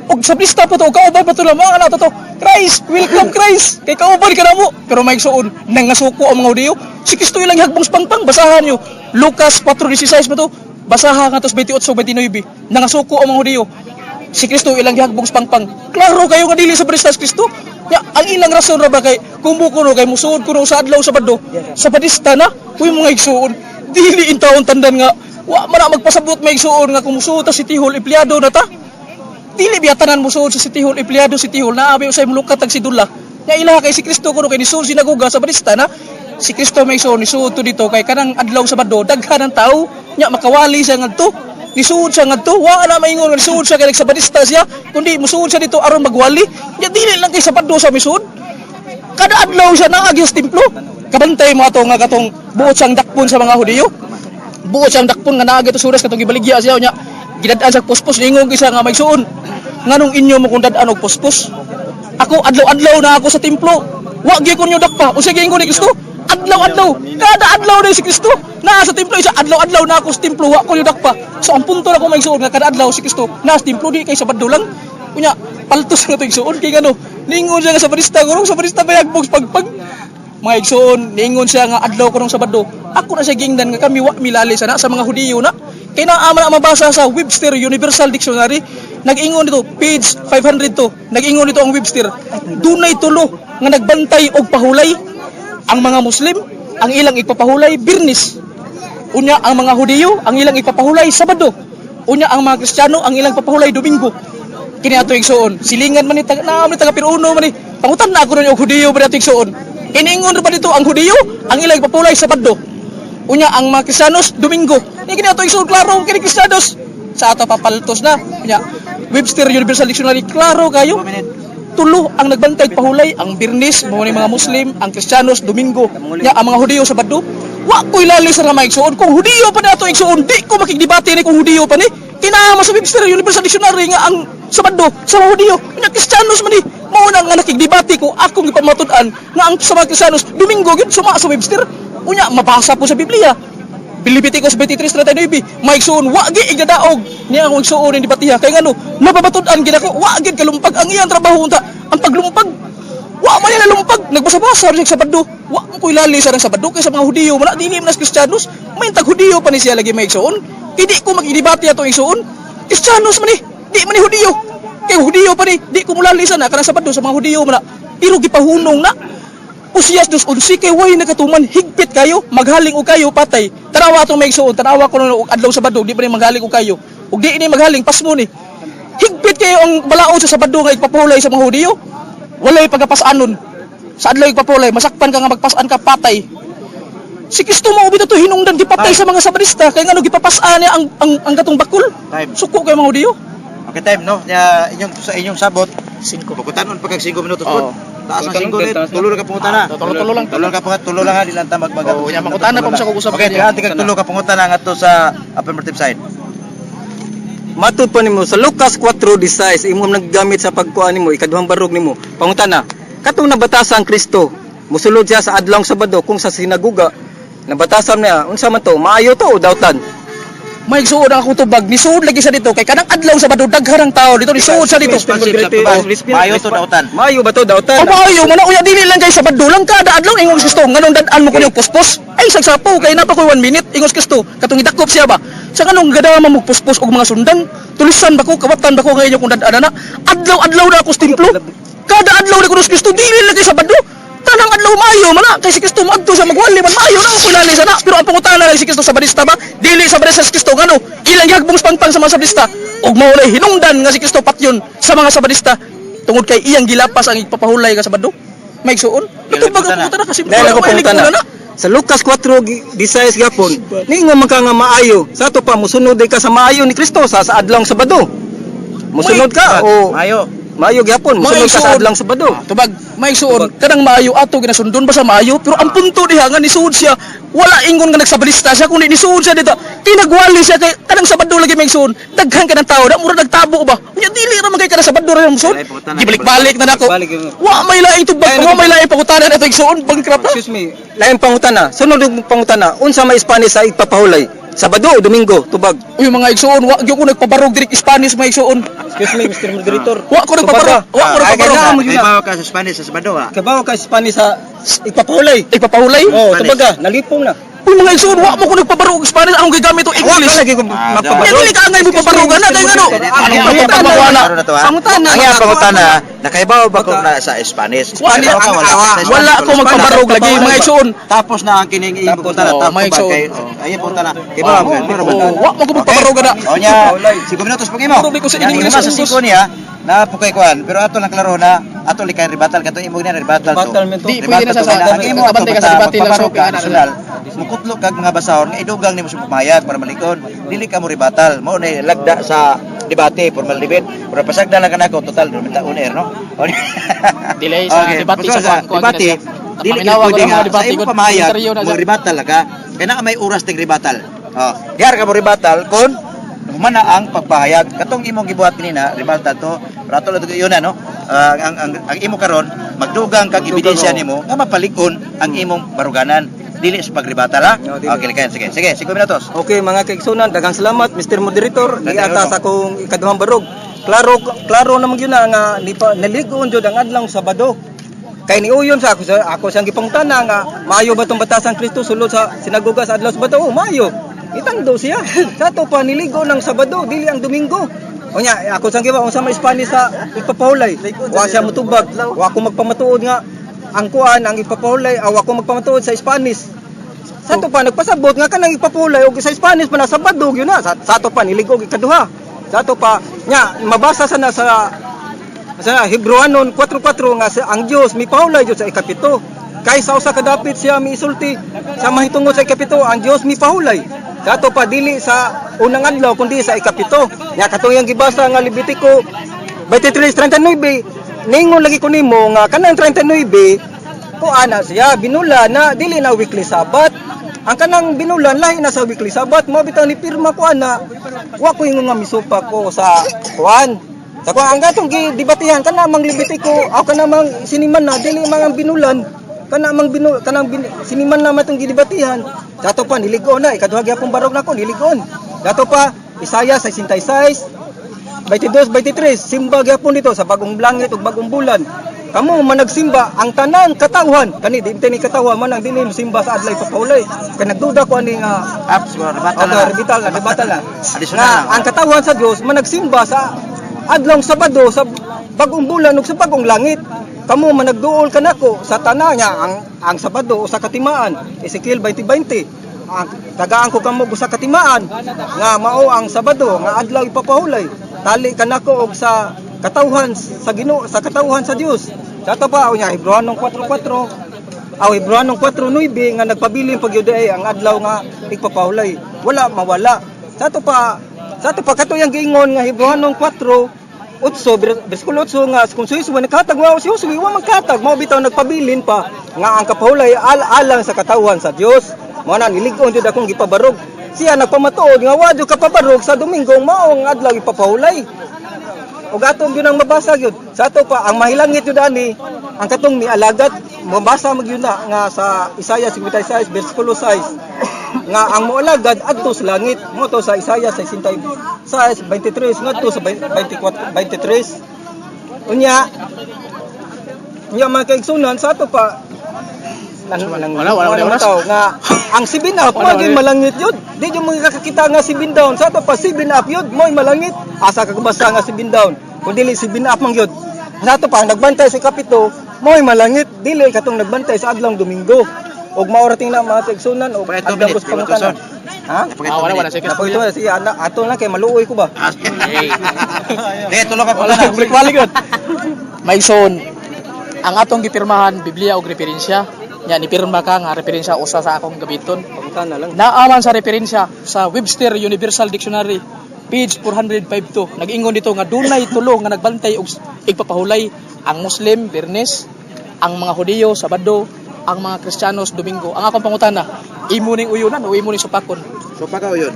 Ug sa barista pa to, kauban pa to lang mga anak to. Christ, welcome Christ. Kay kauban ka na mo. Pero mga igsuon, nangasuko ang mga Hudiyo. Si Kristo ilang hagbong sa pangpang, basahan niyo. Lucas 4:16 pa to. Basaha nga to sa 28-29. Nangasuko ang mga Hudiyo si Kristo ilang gihagbong sa pangpang. Klaro kayo nga dili sa barista si Kristo. Ya, ang ilang rason ra ba kay kumukuno kay musuod kuno sa adlaw Sabado. Sa barista na, uy mga igsuon, dili intawon tandan nga wa man na magpasabot may igsuon nga kung musuod ta City Hall empleyado na ta. Dili biya tanan musuod sa City Hall empleyado City Hall na abi usay mulukat tag sidula. Nya ilaha kay si Kristo kuno kay nisuod sinagoga sa barista na. Si Kristo may igsuon nisuod to dito kay kanang adlaw Sabado daghan ang tao nya makawali siya ngadto. Nisuod siya ngadto, wa na maingon nga nisuod siya kay nagsabadista siya, kundi musuod siya dito aron magwali. Nya dili lang kay Sabado sa misuod. Kada adlaw siya naagi sa templo. Kabantay mo ato nga katong buot siyang dakpon sa mga Hudiyo. Buot siyang dakpon nga naagi to suras katong gibaligya siya nya. Gidad-an sa puspos niingon gyud siya nga maigsuon. Nganong inyo mo kung dad-an og puspos? Ako adlaw-adlaw na ako sa templo. Wa gyud ko ninyo dakpa. Unsa giingon ni Kristo? Adlaw-adlaw. Kada adlaw na si Kristo. Naa sa templo isa adlaw-adlaw na ako sa templo wa ko ninyo dakpa. So ang punto na ko maigsuon nga kada adlaw si Kristo naa sa templo di kay Sabado lang. Unya paltos na to igsuon kay ngano ningon siya nga sa barista kurong sa barista bayagbog pagpag mga igsuon ningon siya nga adlaw kurong Sabado. Ako na siya gingnan nga kami wa milali sana sa mga Hudiyo na kay naa man ang mabasa sa Webster Universal Dictionary. Nag-ingon dito page 500 to nag-ingon dito ang Webster, dunay tulo nga nagbantay og pahulay. Ang mga Muslim ang ilang ipapahulay Birnis, unya ang mga Hudiyo ang ilang ipapahulay Sabado, unya ang mga Kristiyano ang ilang papahulay Domingo. Kini ato igsuon silingan man ni taga naa man ni taga Piruno man ni pangutan na ako nun og Hudiyo ba ato igsuon. Kiniingon ra ba dito ang Hudiyo ang ilang ipapahulay Sabado, unya ang mga Kristiyanos Domingo. Ni kini ato igsuon klaro kini Kristiyanos sa ato papaltos na. Unya Webster Universal Dictionary klaro kayo tulo ang nagbantay pahulay, ang Birnis mao ni mga Muslim, ang Kristiyanos Domingo, nya ang mga Hudiyo Sabado. Wa ko'y lali sa mga igsuon. Kung Hudiyo pa nato igsuon, di ko makigdebate ni kung Hudiyo pa ni. Kinahanglan sa Webster Universal Dictionary nga ang Sabado sa mga Hudiyo, nya Kristiyanos man ni. Mao na nga nakigdebate ko akong gipamatud-an nga ang sa mga Kristiyanos Domingo gyud suma sa Webster. Unya mabasa po sa Biblia. Leviticus 23:39, maigsuon wa gi igdadaog niya akong igsuon ni debatiha kay ngano nababatud-an gid ako, wa gid kalumpag ang iyang trabaho unta. Ang paglumpag, wa man nila lumpag, nagbasa-basa ra siya sa Sabado. Wa man koy lali sa Sabado kay sa mga Hudiyo man na, dili man nas Kristiyanos. May tag Hudiyo pa ni siya lagi, maigsuon. Kay di ko magidebate atong igsuon. Kristiyanos man ni, di man ni Hudiyo. Kay Hudiyo pa ni, di ko mulali sa na kanang Sabado sa mga Hudiyo man na. Pero gipahunong na. Usiyas 2:11, kay way nakatuman, higpit kayo, maghaling og kayo patay. Tanawa atong maigsuon, tanawa ko og adlaw Sabado, di pa ni maghaling og kayo. Ug di ini maghaling pasmo ni. Higpit kayo ang balaod sa Sabado nga ipapahulay sa mga Hudiyo. Walay pagapasanon. Sa adlaw ipapahulay, masakpan ka nga magpasan ka, patay. Si Kristo mao bitaw to hinungdan gipatay sa mga Sabadista kay ngano gipapas-an niya ang katong bakul. Time. Suko kay mga Hudiyo. Okay, time, no? Nya, inyong, sa inyong sabot, 5. pagkutanon pagkag 5 minutos Oo. po. Taas ang 5 ulit, tulo na ka pangutana. Tulo-tulo lang. Tulo ka pangat, tulo lang ha, di lang ta magbaga. Oo, nya, mangutana pa mo sa kug-usap Okay, niya. tiga kag tulo ka pangutana ngadto sa affirmative side. Matud pa nimo sa Lucas 4:16, imong naggamit sa pagkuan nimo, ikaduhang barog nimo. Pangutana, katong nabatasan ang Kristo, musulod siya sa adlawng Sabado kung sa sinaguga nabatasan niya, unsa man to, maayo to o dautan? May suod ang akong tubag, nisuod lagi sa dito kay kanang adlaw Sabado daghan ang tao dito, nisuod sa dito. Maayo to dautan. Maayo ba to dautan? O maayo man na uya, dili lang kay Sabado lang kada adlaw. Ingon si Kristo, nganong dad-an mo kuno puspos? Ay sagsapo kay napa koy 1 minute. Ingon si Kristo katong idakop siya ba sa nganong gadama mo puspos og mga sundang, tulisan ba ko, kawatan ba ko nga inyo kung dad-an na adlaw-adlaw na ako sa templo kada adlaw ni kuno si Kristo, dili lang kay Sabado, tanang adlaw. Maayo man na kay si Kristo moadto sa magwali man, maayo na ako lali sana. Pero ang pangutana lang, si Kristo Sabadista ba? Dili Sabadista si Kristo, ngano ilang gihagbong sa pangpang sa mga Sabadista? Ug mao nay hinungdan nga si Kristo patyon sa mga Sabadista tungod kay iyang gilapas ang ipapahulay ka Sabado. May igsuon, natubag ang pangutana kasi Dahil ako mahilig pangutana. ko na. Sa Lucas 4:16 gapon, niingon man ka nga maayo. Sa ato pa musunod ka sa maayo ni Kristo sa adlawng Sabado. Musunod ka o Maayo. maayo gyapon, musunod ka sa Maigsuon. adlawng Sabado. Tubag, may suod, kanang maayo ato ginasundon ba sa maayo, pero ang punto diha nga nisuod siya, wala ingon nga nagsabalista siya kundi nisuod siya dito. Tinagwali siya kay kanang Sabado lagi may suod. Daghan ka ng tao, da mura nagtabo ba. Unya dili ra man kay kanang Sabado ra yung suod. Ay, pangutana. Gibalik-balik na nako. Balik yun. Wa may laing tubag, Ay, wa may laing pangutana na igsuon, bankrupt na. Excuse me, lain pangutana. Sunod og pangutana, unsa may Spanish sa ipapahulay? Sabado o Domingo? Tubag. Uy mga igsuon, wa gyud ko nagpabarog diri Spanish, mga igsuon. Excuse me, Mr. Moderator. Wa ko nagpabarog, wa ko Ay, nagpabarog. kailangan mo yun Kay na. bawo ka sa Spanish sa Sabado ha. Kabaw ka Spanish sa ipapahulay. Ipapahulay? Oh, Spanish. tubaga, nalipong na. Uy mga igsuon, wa mo ko nagpabarog og Spanish, akong gigamit og Wa English. ka lagi kung Ah, magpabarog. Unya dili ka angay mo pabarugan na kay ngano? Anong pagpapamawana? Klaro na to, ha? Pangutana. Ang iyang pangutana, nakaibaw ba kung na sa Spanish? Spanish. Kabaw ka, wala ka sa Spanish. Wala ako magpabarog lagi mga igsuon. Tapos na ang kining iyong Tapos pangutana, na, tapos may ba igsuon. kay ay pangutana. Kibaw ka, klaro ba? Oo, wa mo ko magpabarog na. O nya, 5 minutos pag imo. Pero di ko sa Yan, English lima sa ang 5 niya na pukay kuan, pero ato lang klaro na ato likay rebattle kato imo niya rebattle to. Rebattle man to. Di, pwede na Rebattle sa to. Ang imo ato kabantay ka sa basta debate lang sa magpabarog ka opinion. national. Mukutlo kag mga basahon nga idugang nimo sa pamahayag para malikon. Dili ka mo rebattle. Mao na lagda sa debate, formal debate. Pero pasagda lang kanako total 20 on air, no? Delay sa debate basta sa kuan- kuan debate. na siya. Dili Paminawa ka ko pwede lang nga mga sa debate imo ko. pamahayag Interview na mo siya. rebattle ka. Kaya na may oras ting rebattle. Oh, diar ka mo rebattle kon humana ang pagpahayag katong imong gibuhat kanina, rebattle to, pero ato lang to yun na, no? Ah, ang imo karon magdugang kag ebidensya oo. nimo nga mapalig-on ang imong baruganan dili sa pagrebattle ha. No, dili. Okay, likayan. Sige, sige, 5 minutos. Okay mga kaigsunan, daghang salamat Mr. Moderator. Daghang Giata salamat. sa akong ikaduhang barog. Klaro klaro naman gyud na nga nipa, naligoon jud ang adlawng Sabado. Kay niuyon sa ako siyang gipangutana nga maayo ba tong batasan Kristo sulod sa sinagoga sa adlaw Sabado? Oh, maayo. Itando siya. Sa ato pa niligo ng Sabado, dili ang Domingo. Unya, ako sang giba unsa may Spanish sa ipapahulay. Wa siya mutubag. Wa ko magpamatuod nga ang kuan ang ipapahulay, aw ako magpamatuod sa Spanish. Sa ato pa nagpasabot nga kanang ipapulay og sa Spanish pa na Sabado gyud na. Sa ato pa niligog ikaduha. Sa ato pa nya mabasa sana sa Hebrewanon 4:4 nga sa, ang Dios mipahulay jud sa ikapito. Kay sa usa ka dapit siya miisulti sa mahitungod sa ikapito ang Dios mipahulay. Sa ato pa dili sa unang adlaw kundi sa ikapito. Nya katong iyang gibasa nga Levitico 23:39, ningon lagi ko nimo nga kanang 39 ko ana siya binula na dili na weekly Sabat. Ang kanang binulan lahi na sa weekly Sabat mo bitaw ni pirma ko ana. Wa ko ingon nga misupa ko sa kuan. Sa kuan ang gatong gidebatihan kana mang Levitico aw kana mang siniman na dili mang ang binulan. Kana mang binu kanang bin, siniman na matong gidibatihan. Dato pa niligon na ikaduha gyapon barog nako niligon. Dato pa Isaiah 66 22 23, simba gyapon dito sa bagong langit ug bagong bulan. Kamo man nagsimba ang tanang katawhan kani di ni katawhan man ang dili simba sa adlaw ipapahulay. Kay nagduda ko ani nga Apps, rebuttal Okay, na. rebital na, rebital na. Additional Nga na. ang katawhan sa Dios managsimba sa adlong Sabado sa bagong bulan ug sa bagong langit. Kamo managduol kanako sa tanan niya ang Sabado usa ka timaan. Ezekiel 20:20. Ang tagaan ko kamo usa ka timaan nga mao ang Sabado nga adlaw ipapahulay. Tali kanako og sa katawhan sa Ginoo, sa katawhan sa Dios. Sa ato pa unya Hebreohanong 4:4. Aw, Hebreohanong 4:9 nga nagpabilin pag ay ang adlaw nga igpapahulay. Wala mawala. Sa ato pa katuyang giingon nga Hebreohanong 4:8, bersikulo 8 nga kung si Josue nagkatag wa si Josue wa magkatag mao bitaw nagpabilin pa nga ang kapahulay al alang sa katawhan sa Dios. Mao na nilig-on jud akong gipabarog. Siya nagpamatuod nga wa jud kapabarog sa Domingo mao ang adlaw ipapahulay. Ug atong gyud ang mabasa gyud. Sa ato pa ang mahilangit gyud ani ang katong mialagat mabasa mag yun na nga sa Isaiah 56 bersikulo 6 nga ang moalagad adto sa langit mo to sa Isaiah 66 23 ngadto sa 24 23. Unya unya mga kaigsunan sa ato pa nang nang Wala, wala, wala, wala tao nga ang 7 up Wala, mo gyud wala. malangit yun. Di yung mga kakakita nga 7 down. Sa ato pa 7 up yun, mo'y malangit. Asa ka kabasa nga 7 down. Kung dili 7 up man yun. Sa ato pa ang nagbantay sa kapito, mo'y malangit. Dili katong nagbantay sa adlong Domingo. Og maorating na mga kaigsunan og Pakita adlaw minutes, ko sa pangutana. Ha? Ah, wala, wala. Sige. Napakita mo sige ana ato lang kay maluoy ko ba. Eh, tulong ka Wala, pala. balik yun. Maigsoon, ang atong gipirmahan, Biblia og referensya. Nya nipirma ka nga referensya usa sa akong gamiton. Pangutana lang. Naaman sa referensya sa Webster Universal Dictionary, page 452. Nag-ingon dito nga dunay tulo nga nagbantay og igpapahulay: ang Muslim Biyernes, ang mga Hudiyo Sabado, ang mga Kristiyanos Domingo. Ang akong pangutana, imo ning uyunan o imo ning supakon? So pa ka yun.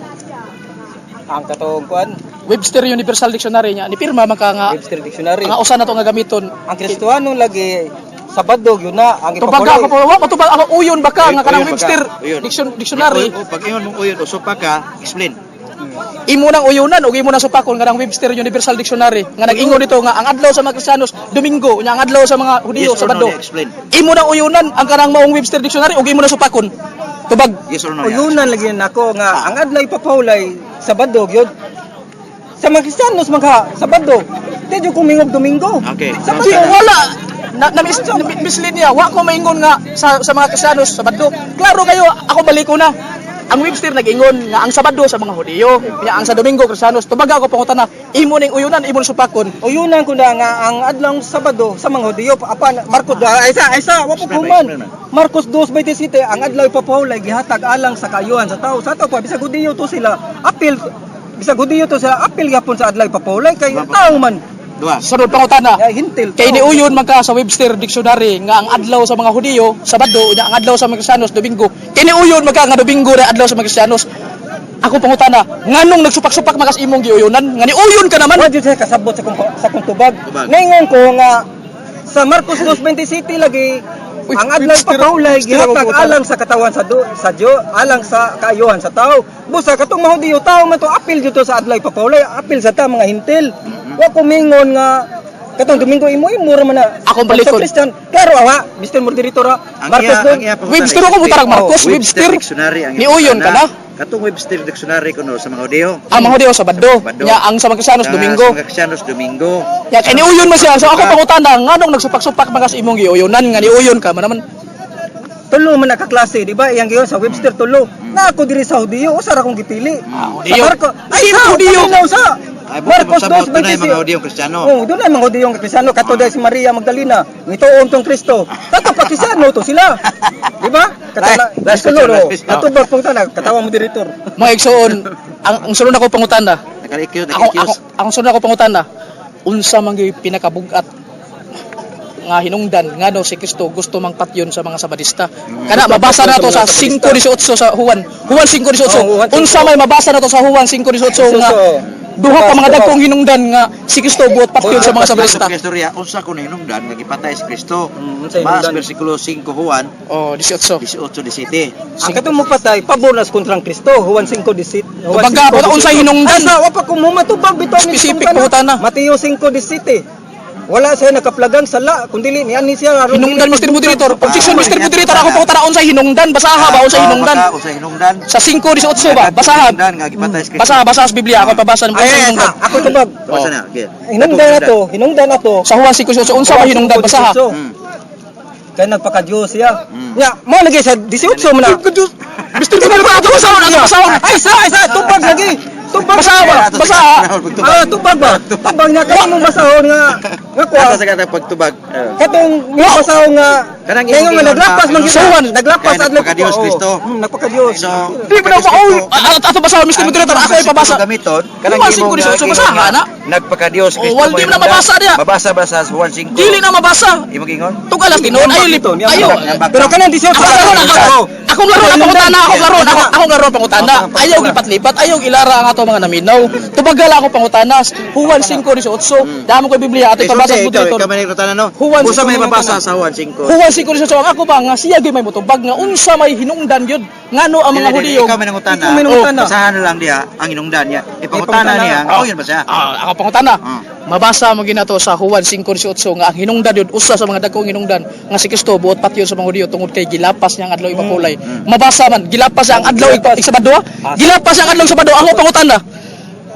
Ang katong kuan, Webster Universal Dictionary nya nipirma man ka nga Webster Dictionary. nga usa na to nga gamiton. Ang Kristohano lagi Sabado yun na ang Tubaga ipapahulay. ako po, wa matubag ako uyon baka nga kanang Uyon baka, Webster uyon. Dictionary. Oh, pag ingon mong uyon, o supa ka, explain. Imo nang uyunan ug imo nang supakon nga nang Webster Universal Dictionary nga nag-ingon dito nga ang adlaw sa mga Kristiyanos Domingo nya ang adlaw sa mga Hudiyo Yes or no, Sabado. explain. Imo nang uyunan ang kanang maong Webster Dictionary ug imo nang supakon. Tubag. Yes or no? Yeah. Uyunan lagi nako nga ang adlaw ipapahulay Sabado gyud. Sa mga Kristiyanos mga Sabado. Di jud kumingog Domingo. Okay. Sabado. Di, wala na, na, mis, na mislead niya. Wa ko maingon nga sa mga Kristiyanos Sabado. Klaro kayo, ako balik ko na. Ang Webster nag-ingon nga ang Sabado sa mga Hudiyo, nya ang sa Domingo Kristiyanos. Tubaga ako pangutana, imo ning uyunan, imo ning supakon. Uyunan ko na nga ang adlaw Sabado sa mga Hudiyo apan Marcos ay sa ay sa wa po Explain, kuman. explain, man. Marcos 2:27 ang adlaw ipapahulay gihatag alang sa kaayuhan sa tao. Sa tao pa bisag Hudiyo to sila apil bisag Hudiyo to sila apil gyapon sa adlaw ipapahulay kay tao man. Dua. Sunod pangutana, Ya, hintil. kay tao. niuyon man ka sa Webster Dictionary nga ang adlaw sa mga Hudiyo Sabado nya ang adlaw sa mga Kristiyanos Domingo. Kay niuyon man ka nga Domingo ra adlaw sa mga Kristiyanos. Ako pangutana, nganong nagsupak-supak makas imong giuyunan? Nga niuyon ka naman. Wa jud siya kasabot sa kong tubag. Tubag. Naingon ko nga sa Marcos 2:27 lagi Uy, ang adlaw Webster, papahulay Webster ako gihatag puta. alang sa katawan sa Diyo, alang sa kaayuhan sa tao. Busa katong mahudiyo tao man to apil jud to sa adlaw papahulay, apil sa ta mga hintil. Wa ko mingon nga katong Domingo imo imo ra man na. Akong Sa balikon. Christian, klaro awa, Mr. Moderator ra. Ang Marcos iya, do. ang iya pangutana, Webster ako butarag Marcos, Oh, Webster. Dictionary ang iya Niuyon ka na? pangutana. Katong Webster Dictionary kuno sa mga Hudiyo. Ang mga Hudiyo Sabado, Sabado. nya ang sa mga Kristiyanos Sa- Domingo. Sa mga Kristiyanos Domingo. Nya kay niuyon man siya. So ako pangutana, nganong nagsupak-supak makas imong giuyunan nga niuyon ka man naman. Tulo man nakaklase, di ba? Iyang giyon sa Webster tulo. Na ako diri sa Hudiyo, usa ra akong gipili. Ah, Sa Hudiyo. Marco, ay Sino sa Hudiyo? Paminaw sa. Ay, buti Marcos magsabot, dunay 2:26. mga Hudiyong Kristiyano. Oh, doon ay mga Hudiyong Kristiyano kato dahil si Maria Magdalena, ngituon tong Kristo. Tato pa Kristiyano to sila. Di ba? Katala, Last tulo, question, last no? question. Natubag pong tanan, katawa mo direktor. Mga igsoon, ang sunod ako pangutana, Naka-EQ, ako naka-EQ. ako ang sunod ako pangutana, unsa man gyud pinakabugat nga hinungdan ngano si Kristo gusto mang patyon sa mga Sabadista. Kana mabasa na to sa 5:18 sa Juan. Juan 5:18. Oh, Juan Unsa may mabasa na to sa Juan 5:18 nga 18. Duha ka mga dagkong hinungdan nga si Kristo buot patyon sa mga Sabarista. Sa istorya, unsa ko hinungdan nga gipatay si Kristo. Unsa Mas hinungdan? versikulo 5 Juan Oh, 18. 18 17. Ang katong mopatay pabor na sa kontrang Kristo, Juan 5:17. Juan Tubaga, 5:18. unsay hinungdan? Asa wa pa ko mumatubag bitaw ni Specific tungkana. pangutana. Mateo 5:17. Wala siya nakaplagan sala kundi ni ani siya aron Hinungdan, dili Mr. Moderator. Objection, Ah, Mr. Moderator. Ako pangutana unsay hinungdan. Basaha ba unsay hinungdan? Baka unsay hinungdan? Sa 5:18 ba? Basaha. Hinungdan nga gipatay si Kristo. Basaha, basaha sa Biblia. Ako pabasa ng Ay, unsay ay, hinungdan. ay, ako tubag. Basa na. Okay. Hinungdan ato, hinungdan ato. Sa Juan 5:18 unsa ba hinungdan? Basaha. Kay nagpaka-Diyos siya. Mm. Nya, mo lagi sa 18 man na. Mr. Moderator, ato basahon, ato basahon. Ay sa, ay sa, tubag lagi. Tubag. Basaha ba? Basaha. Ah, tubag ba? Tubag niya kay mong basahon nga nga kuha. Asa sa katang pagtubag. Eh. Katong nga basahon nga Kanang ngayon nga imong naglapas man giingon kita. Suwan. Naglapas Kaya adlaw nagpaka-Diyos, ko. Kristo. Nagpaka-Diyos. So, Di ba na pa? Ato basahon, Mr. Moderator. Ako ay pabasa. Gamiton, kanang Juan imong 5:18, basaha na. Nagpaka-Diyos Oh, Kristo. wal di na mabasa diya. Mabasa ba sa Juan 5? Dili na mabasa. Imong ingon? Tugalas tinuod ayo lip. Ayo. Pero kanang 18. Ako laron ako. Akong laron ang pangutana, akong laron, ako akong laron pangutana. Ayaw lipat-lipat, ayaw ilara ang ato mga naminaw. Tubagala ako pangutana. Juan 5:18. Damo ko Biblia ato pabasa sa Ikaw, moderator. ikaw man nagtana no. Juan Usa may 5, mabasa sa Juan 5. Juan 5:18 ang ako ba nga siya gyud may motubag nga unsa may hinungdan gyud ngano ang mga Hudiyo. Ikaw may nangutana. Ikaw may nangutana. Oh, basahan na lang diha ang hinungdan niya. Ipangutana Ipangutana. niya. Oh, yun ba siya? Ah, ako pangutana. Ah. Mabasa mo ginato sa Juan 5:18 nga ang hinungdan yun usa sa mga dagkong hinungdan nga si Kristo buot patyon sa mga Hudiyo tungod kay gilapas niya ang adlaw ipapulay. Mabasa man gilapas siya ang adlaw Sabado. Gilapas siya ang adlaw Sabado. Ako pangutana.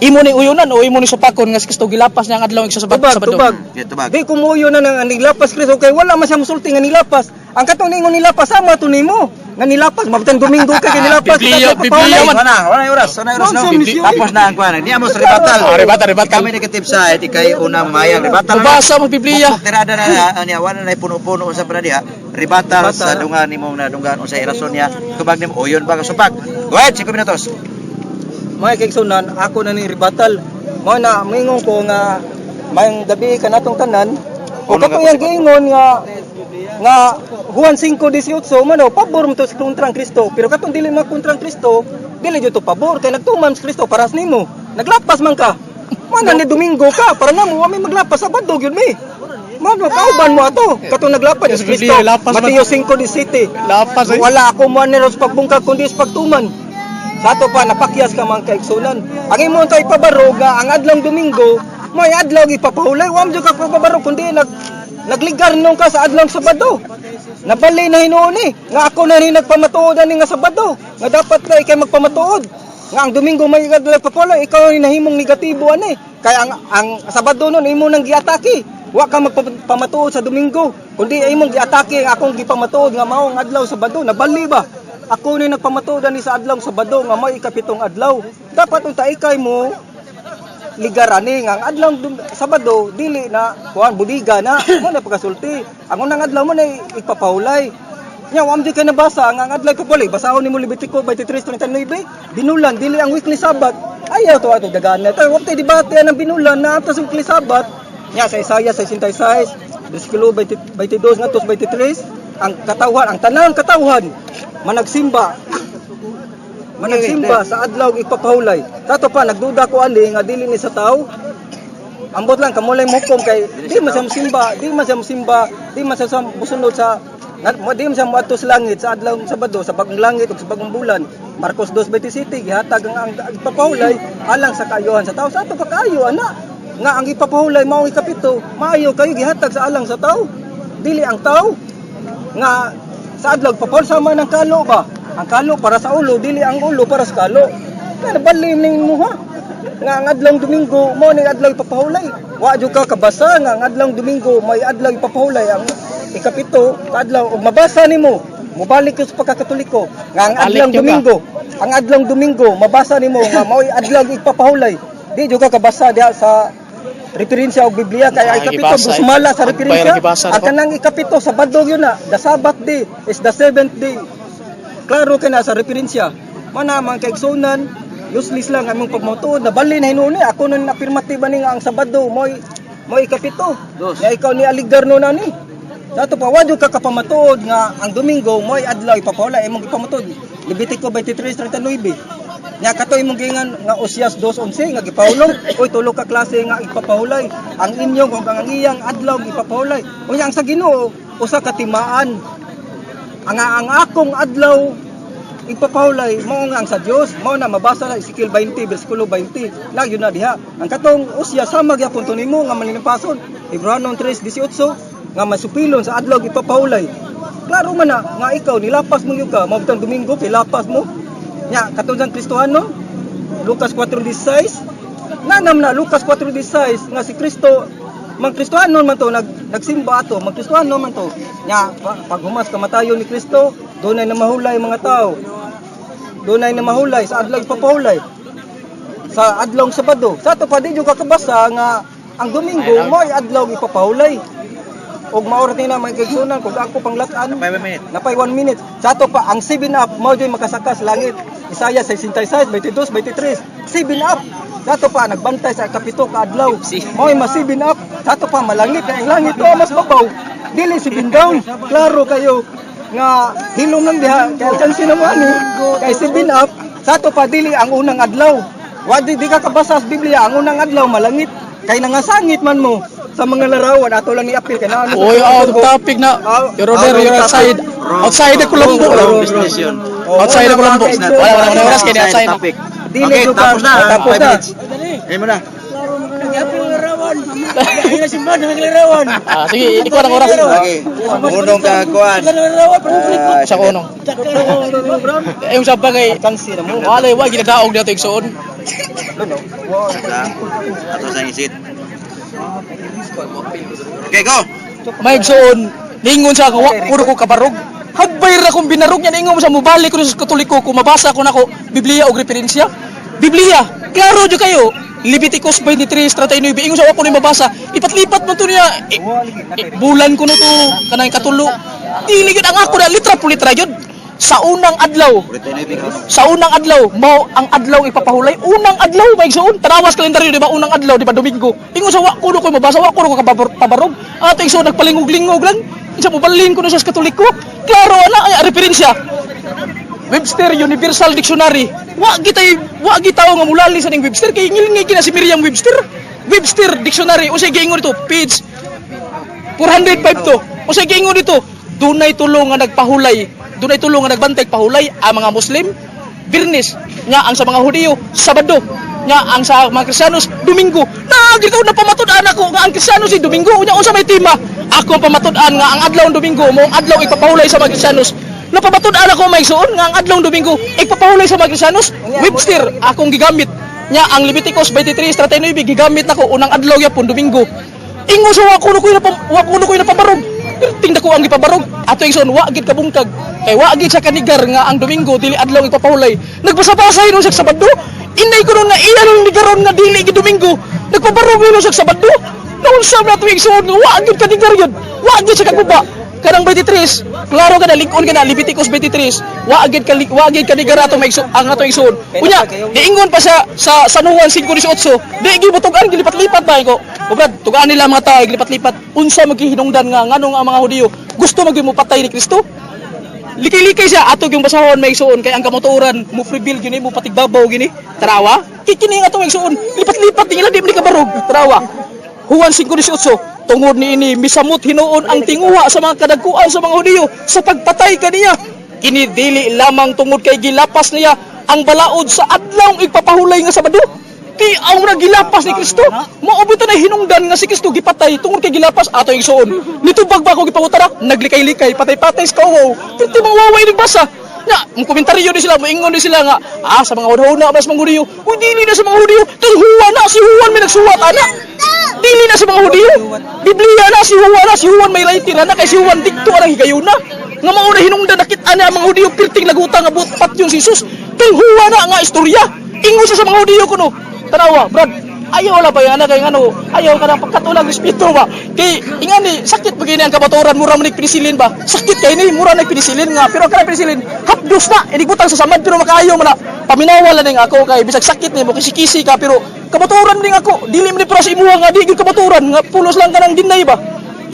Imo ni uyunan o imo ni supakon nga si Kristo gilapas niya ang adlaw sa Tubag, Sabado. tubag. Yeah, tubag. Di kumuyo na nang nilapas Kristo kay wala man siya musulti nga nilapas. Ang katong ningon nilapas sama to nimo. Nga nilapas mabutan Domingo kay nilapas. Biblia, Biblia man. Wala, wala oras, wala oras no. Nonsense, yun. Tapos na ang kuan. Niya mo sa rebattal. Ah, rebata, rebata. Kami negative side, ikay unang mayang rebattal. Mabasa mo Biblia. Bukbuk tirada na na niya, wala na puno-puno sa pa na diha. Rebattal sa dungan nimong nadunggan unsay rason niya. Tubag nimo uyon ba ka supak. Go ahead, 5 minutos. Mga kaigsunan, ako na ni ribatal. Mao na moingon ko nga mayong gabi kanatong tanan. O Uno katong nga yang giingon nga nga Juan 5:18 man pabor mo to sa kontrang Kristo, pero katong dili man kontrang Kristo, dili jud to pabor kay nagtuman sa Kristo para sa nimo. Naglapas man ka. Man ni Domingo ka para namo wa may maglapas Sabado gyud mi. Mao no kauban mo ato katong naglapas sa Kristo. Lapas man. Mateo 5:17. Lapas eh. Wala ako mo sa pagbungkag kundi sa pagtuman. Sa ato pa napakyas ka mga kaigsunan. Ang imo tayo ipabarog nga ang adlong Domingo, may adlaw ipapahulay. Wa man jud ka pabarog kundi nagligar nung ka sa adlong Sabado. Nabali na hinuon eh. Nga ako na rin nagpamatuod ani nga Sabado. Nga dapat na ikay magpamatuod. Nga ang Domingo may adlaw ipapahulay, ikaw ang nahimong negatibo ani. Kaya ang Sabado nun imo nang giatake. Wa ka magpamatuod sa Domingo, kundi imong giatake ang akong gipamatuod nga mao ang adlaw Sabado. Nabali ba? Ako ni nagpamatuod ani sa adlaw Sabado nga may ikapitong adlaw. Dapat unta ikay mo ligarani nga ang adlaw Sabado dili na kuan budiga na mo na pagkasulti. Ang unang adlaw mo na ipapahulay. Nya wa man kay nabasa nga ang adlaw ko basahon nimo Levitico 23:39 binulan dili ang weekly Sabbath. Ayaw to ato dagaan na. Tayo wa tay debate ang binulan na ato sa weekly Sabbath. Nya sa Isaiah 66 versikulo 20 22 ngadto sa 23 ang katawhan, ang tanang katawhan managsimba managsimba sa adlaw ipapahulay. Tato pa nagduda ko ani nga dili ni sa tao. Ambot lang kamulay mo hukom kay di man siya mosimba, di man siya mosimba, di man siya musunod sa di man siya moadto sa langit sa adlaw Sabado sa bagong langit ug sa bagong bulan. Marcos 2:27 gihatag ang ipapahulay alang sa kaayuhan sa tao. Sa ato pa kaayo ana nga ang ipapahulay mao ang ikapito, maayo kayo gihatag sa alang sa tao. Dili ang tao nga sa adlaw papol sama ng kalo ba? Ang kalo para sa ulo, dili ang ulo para sa kalo. Nga nabalim ning mo ha. Nga ang adlaw Domingo mo ni adlaw ipapahulay. Wa jud ka kabasa nga ang adlaw Domingo may adlaw ipapahulay ang ikapito adlaw ug mabasa nimo mobalik ka sa pagkakatoliko nga ang Balik adlaw jud ka. Domingo, ang adlaw Domingo mabasa nimo nga mao'y adlaw ipapahulay. Di jud ka kabasa diha sa referensya og Biblia kay ang Ah, ikapito gibasa eh. sumala sa Ang referensya. bayar gibasa Ang nako. kanang ikapito Sabado yun na, the Sabbath day is the seventh day. Klaro kay na sa referensya. Mana man kay igsunan, useless lang among pagmatuod nabali na hinuon ni ako nun affirmative ani nga ang Sabado mo'y mo'y ikapito. Dos. Nga ikaw ni aligar no nani. Dato pa wadyo ka kapamatuod nga ang Domingo mo'y adlaw ipapawala imong ipamatuod. Levitico 23:39. Nya kato imong giingan nga Osias 2:11 nga gipahulong, oy, tulo ka klase nga ipapahulay. Ang inyong ug ang iyang adlaw ipapahulay. Unya ang sa Ginoo usa ka timaan. Ang akong adlaw ipapahulay mao nga ang sa Dios, mao na mabasa na Ezekiel 20 bersikulo 20 na yun na diha. Ang katong Osias sama gyapon to nimo nga malinipason. Hebreo 3:18 nga masupilon sa adlaw ipapahulay. Klaro man na nga ikaw nilapas mo yun ka, mabutang Domingo kay lapas mo. Nya katong sang Kristohano, Lucas 4:16, nanam na Lucas 4:16 nga si Kristo mang Kristohanon man to, nagsimba ato, mang Kristohanon man to. Nya paghumas kamatayon ni Kristo, dunay na mahulay mga tao, dunay na mahulay sa adlaw ipapahulay sa adlaw Sabado. Sa ato pa di jud kakabasa nga ang Domingo mo ay adlaw ipapahulay og mao ra ni na mga kaigsuonan kung ako panglat-an. 5 minutes. Napay 1 minute. Sa ato pa, ang 7 up, mao jud makasaka sa langit. Isaiah 66, 22, 23. 7 up. Sa ato pa, nagbantay sa kapito ka adlaw. Mao mas 7 up. Sa ato pa, malangit. Kaya ang langit to, mas babaw. Dili 7 down. Klaro kayo nga hilom lang diha. Kaya chance na mo ani. Kay 7 up. Sa ato pa, dili ang unang adlaw. Wa di ka kabasa sa Biblia, ang unang adlaw malangit. Kay nangasangit man mo sa mga larawan ato lang ni-appeal kay naa. Oy, out of topic na. Your Honor, you're outside. Outside na Colombo. Wrong business yun. Outside na Colombo. Wala, wala, wala oras kay outside na. Topic. Dili Okay, jud ka- tapos na. Oh, tapos 5 na. minutes. Ayun mo na. Ah, sige, ikaw ang oras. Okay. Unong ka kuan. Ah, Sa unong. Eh, yung sa bagay, Alkansi na mo. wala, wala, ginadaog na ito igsoon. Ano? Wow. Ato sa isit. Okay, go. May igsoon, ningon sa ako, wa puro ko kabarog. Hagbay ra kong binarog niya, ningon mo sa mubalik ko sa Katoliko, kung mabasa ko nako Biblia o referensya. Biblia, klaro jud kayo. Leviticus 23:39, ingon sa wa ko ni mabasa. Ipatlipat mo to niya. Bulan ko no to kanang katulo. Dili gyud ang ako na litra po litra gyud. Sa unang adlaw, sa unang adlaw mao ang adlaw ipapahulay, unang adlaw may igsoon, tanawas kalendaryo, di ba? Unang adlaw, di ba Domingo? Ingon sa wa kuno ko mabasa, wa kuno ko kabarog ato igsoon, nagpalingog-lingog lang isa mo balin ko na sa Katoliko. Klaro ana ay referensya, Webster Universal Dictionary. Wa gitay wa gitaw nga mulali sa ning Webster kay ngilngig kina si Miriam Webster. Webster Dictionary, unsay giingon dito? Page 405 to. Unsay giingon dito? Dunay tulo nga nagpahulay. Dunay tulo nga nagbantay pahulay: ang mga Muslim, Birnis, nya ang sa mga Hudiyo, Sabado, nya ang sa mga Kristiyanos, Domingo. Na gito na pamatud-an ako nga ang Kristiyano si Domingo. Unya unsa may tema? Ako ang pamatud-an nga ang adlaw ng Domingo mo ang adlaw ipapahulay sa mga Kristiyanos. Napamatud-an ako may suon nga ang adlaw ng Domingo ipapahulay sa mga Kristiyanos. Webster akong gigamit. Nya ang Leviticus 23:39 gigamit nako, unang adlaw yapon Domingo. Ingon sa wa kuno ko'y napabarog. Tingda ko ang gipabarog. Ato igsoon, wa gid kabungkag. Kay wa gid sa kanigar nga ang Domingo dili adlaw ipapahulay. Nagbasa-basa hinon sa Sabado. Inay ko nun nga iya nang nigaron nga dili gid Domingo. Nagpabarog hinon sa Sabado. Naunsa man ato igsoon nga wa gid kanigar yun. Wa gid sa kaguba. Kanang 23, klaro ka na, lig-on ka na, Leviticus 23, wa gid kanigar ato maigso, ang ato igsoon. Unya, niingon pa siya sa San Juan 5:18, di gibutugan, gilipat-lipat ba ko. O Brad, tugaan nila mga tao, gilipat-lipat. Unsa magihinungdan nga nganong ang mga Hudiyo gusto magyud mo patay ni Kristo? Likay-likay siya ato yung basahon may igsuon kay ang kamatuoran mo free bill gini mo patigbabaw gini. Tarawa kikini nga ato may igsuon, lipat-lipat nila, di man ni kabarog. Tarawa, Juan 5:18, tungod niini misamot hinuon ang tinguha sa mga kadagkuan sa mga Hudiyo sa pagpatay kaniya. Kini dili lamang tungod kay gilapas niya ang balaod sa adlaw igpapahulay nga Sabado. Ti ang murag gilapas ni Kristo. Mao bitaw na hinungdan nga si Kristo gipatay tungod kay gilapas ato igsuon. Nitubag ba ako gipangutana, naglikay-likay, patay-patay sa kawaw. Ti mga waway nagbasa. Nya, mo komentaryo di sila, moingon di sila nga, ah, sa mga hudhuna ba sa mga Hudiyo? Uy, dili na sa mga Hudiyo. Kay Juan na, si Juan may nagsuwat ana. Dili na sa mga Hudiyo. Biblia na, si Juan may writer na kay si Juan dikto ang higayuna. Nga mao na hinungdan nakit-an ang mga Hudiyo pirting laguta nga buot patyon si Jesus. Kay Juan na nga istorya. Ingon siya sa mga Hudiyo kuno. Tanawa, Brad, ayaw la ba yan kay ngano, ayaw ka na pagkatulang respeto ba kay ingani sakit ba gini ang kamatuoran, mura man penisilin ba, sakit kay ni mura nag penisilin nga, pero ang kanang penisilin hapdos na inigutang sa samad pero makaayo man na paminawa lang ning ako kay bisag sakit nimo kisi-kisi ka, pero kamatuoran ning ako, dili man ni para sa imuha nga di gyud kamatuoran nga pulos lang kanang dinay ba.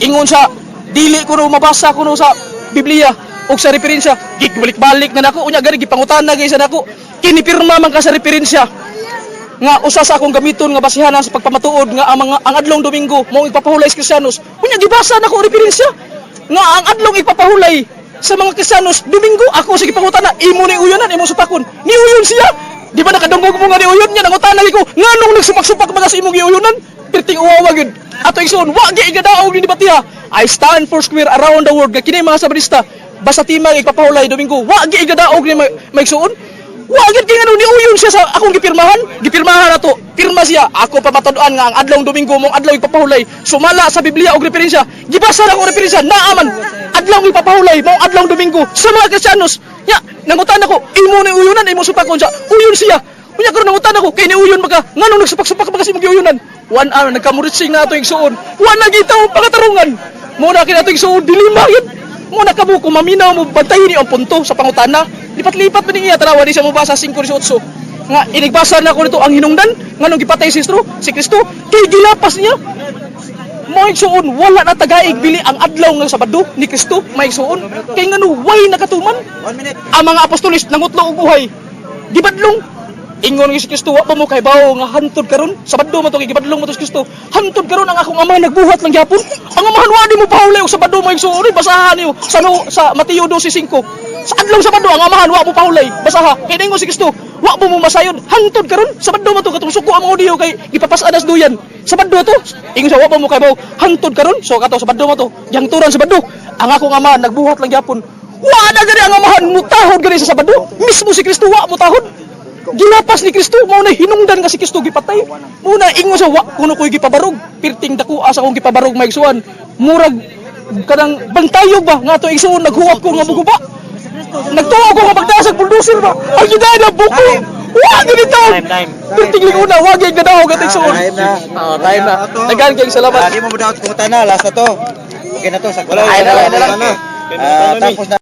Ingon sa dili ko no mabasa kuno sa Biblia. Og sa referensya, gigbalik-balik na nako, unya gani gipangutana gay sa nako. Kini pirma man ka sa referensya nga usa sa akong gamiton nga basihanan sa pagpamatuod nga ang mga ang adlong Domingo mao ipapahulay sa Kristiyanos. Unya gibasa nako referensya nga ang adlong ipapahulay sa mga Kristiyanos Domingo. Ako sige pangutana, imo ni uyonan, imo supakon. Niuyon siya. Di ba nakadungog mo nga niuyon niya? Nangutana ko, nganong nagsupak-supak mga sa imong giuyonan? Perting uwawa gyud. Ato igsoon, wa gyud igadaog ni Batiha. I stand for square around the world nga kini mga Sabadista basta timang ipapahulay Domingo, wa gyud igadaog ni maigsoon. Wa gyud, kay ngano niuyon siya sa akong gipirmahan? Gipirmahan nato. Pirma siya. Ako pamatud-an nga ang adlong Domingo mong adlaw ipapahulay. Sumala sa Biblia og referensya. Gibasa na akong referensya. Naaman. Adlaw ipapahulay mong adlong Domingo sa mga Kristiyanos. Ya, nangutan ako, imo ni uyunan, imo supakon siya. Uyon siya. Unya karon nangutan ako, kay niuyon maka, nganong nagsupak-supak ba kasi imong giuyunan? 1 hour nagkamuritsing na ato igsuon. Wa na gitaw pangatarungan. Mo na kini ato igsuon dilima yun. Mo na kamo kung maminaw mo, bantayin niyo ang punto sa pangutana. Lipat-lipat pa niya, tanawa di siya mo basa 5:18. Nga inigbasa na ko nito ang hinungdan nganong gipatay si Kristo kay gilapas niya. Maigsuon, wala na tagaig bili ang adlaw nga Sabado ni Kristo, maigsuon. Kay ngano way nakatuman. 1 minute. Ang mga apostoles nangutlo og buhay. Gibadlong. Ingon ni si Kristo, wa pa mo kaybawo nga hantod karon, Sabado man to, kay gibadlong mo to si Kristo. Hantod karon ang akong Amahan nagbuhat lang gyapon. Ang Amahan wa di mo pahulay og Sabado, maigsuon. Basahan niyo sa no, sa Mateo 12:5. Sa adlaw Sabado ang Amahan wa mo pahulay. Basaha. Kay ningon si Kristo, wa mo mo masayod hantod karon, Sabado man to, katong suko ang mga Hudiyo kay gipapas-anas duyan. Sabado to. Ingon siya, wa pa mo kaybawo hantod karon. So kato Sabado man to. Gihangturan Sabado. Ang akong Amahan nagbuhat lang gyapon. Wa na gani ang Amahan mutahod gani sa Sabado. Mismo si Kristo wa mutahod. Gilapas ni Kristo, mao na hinungdan nga si Kristo gipatay. Mao na ingon sa wa kuno ko'y gipabarog. Pirting dako asa akong gipabarog, maigsuan. Murag kanang bantayog ba nga ato igsuon, naghuwat ko nga muguba. Nagtuo ko nga pagdasag bulldozer ba. Ang gidana buko. Wa gani taon. Time, time. Pirting linguna wa gyud gadaog ato igsuon. Time na. Ah, time na. Daghan kayong salamat. Ah, di mo mo dapat pangutana, last na to. Okay na to, sakto. Wala, Ay, na lang, wala na lang. na. Ah, tapos na.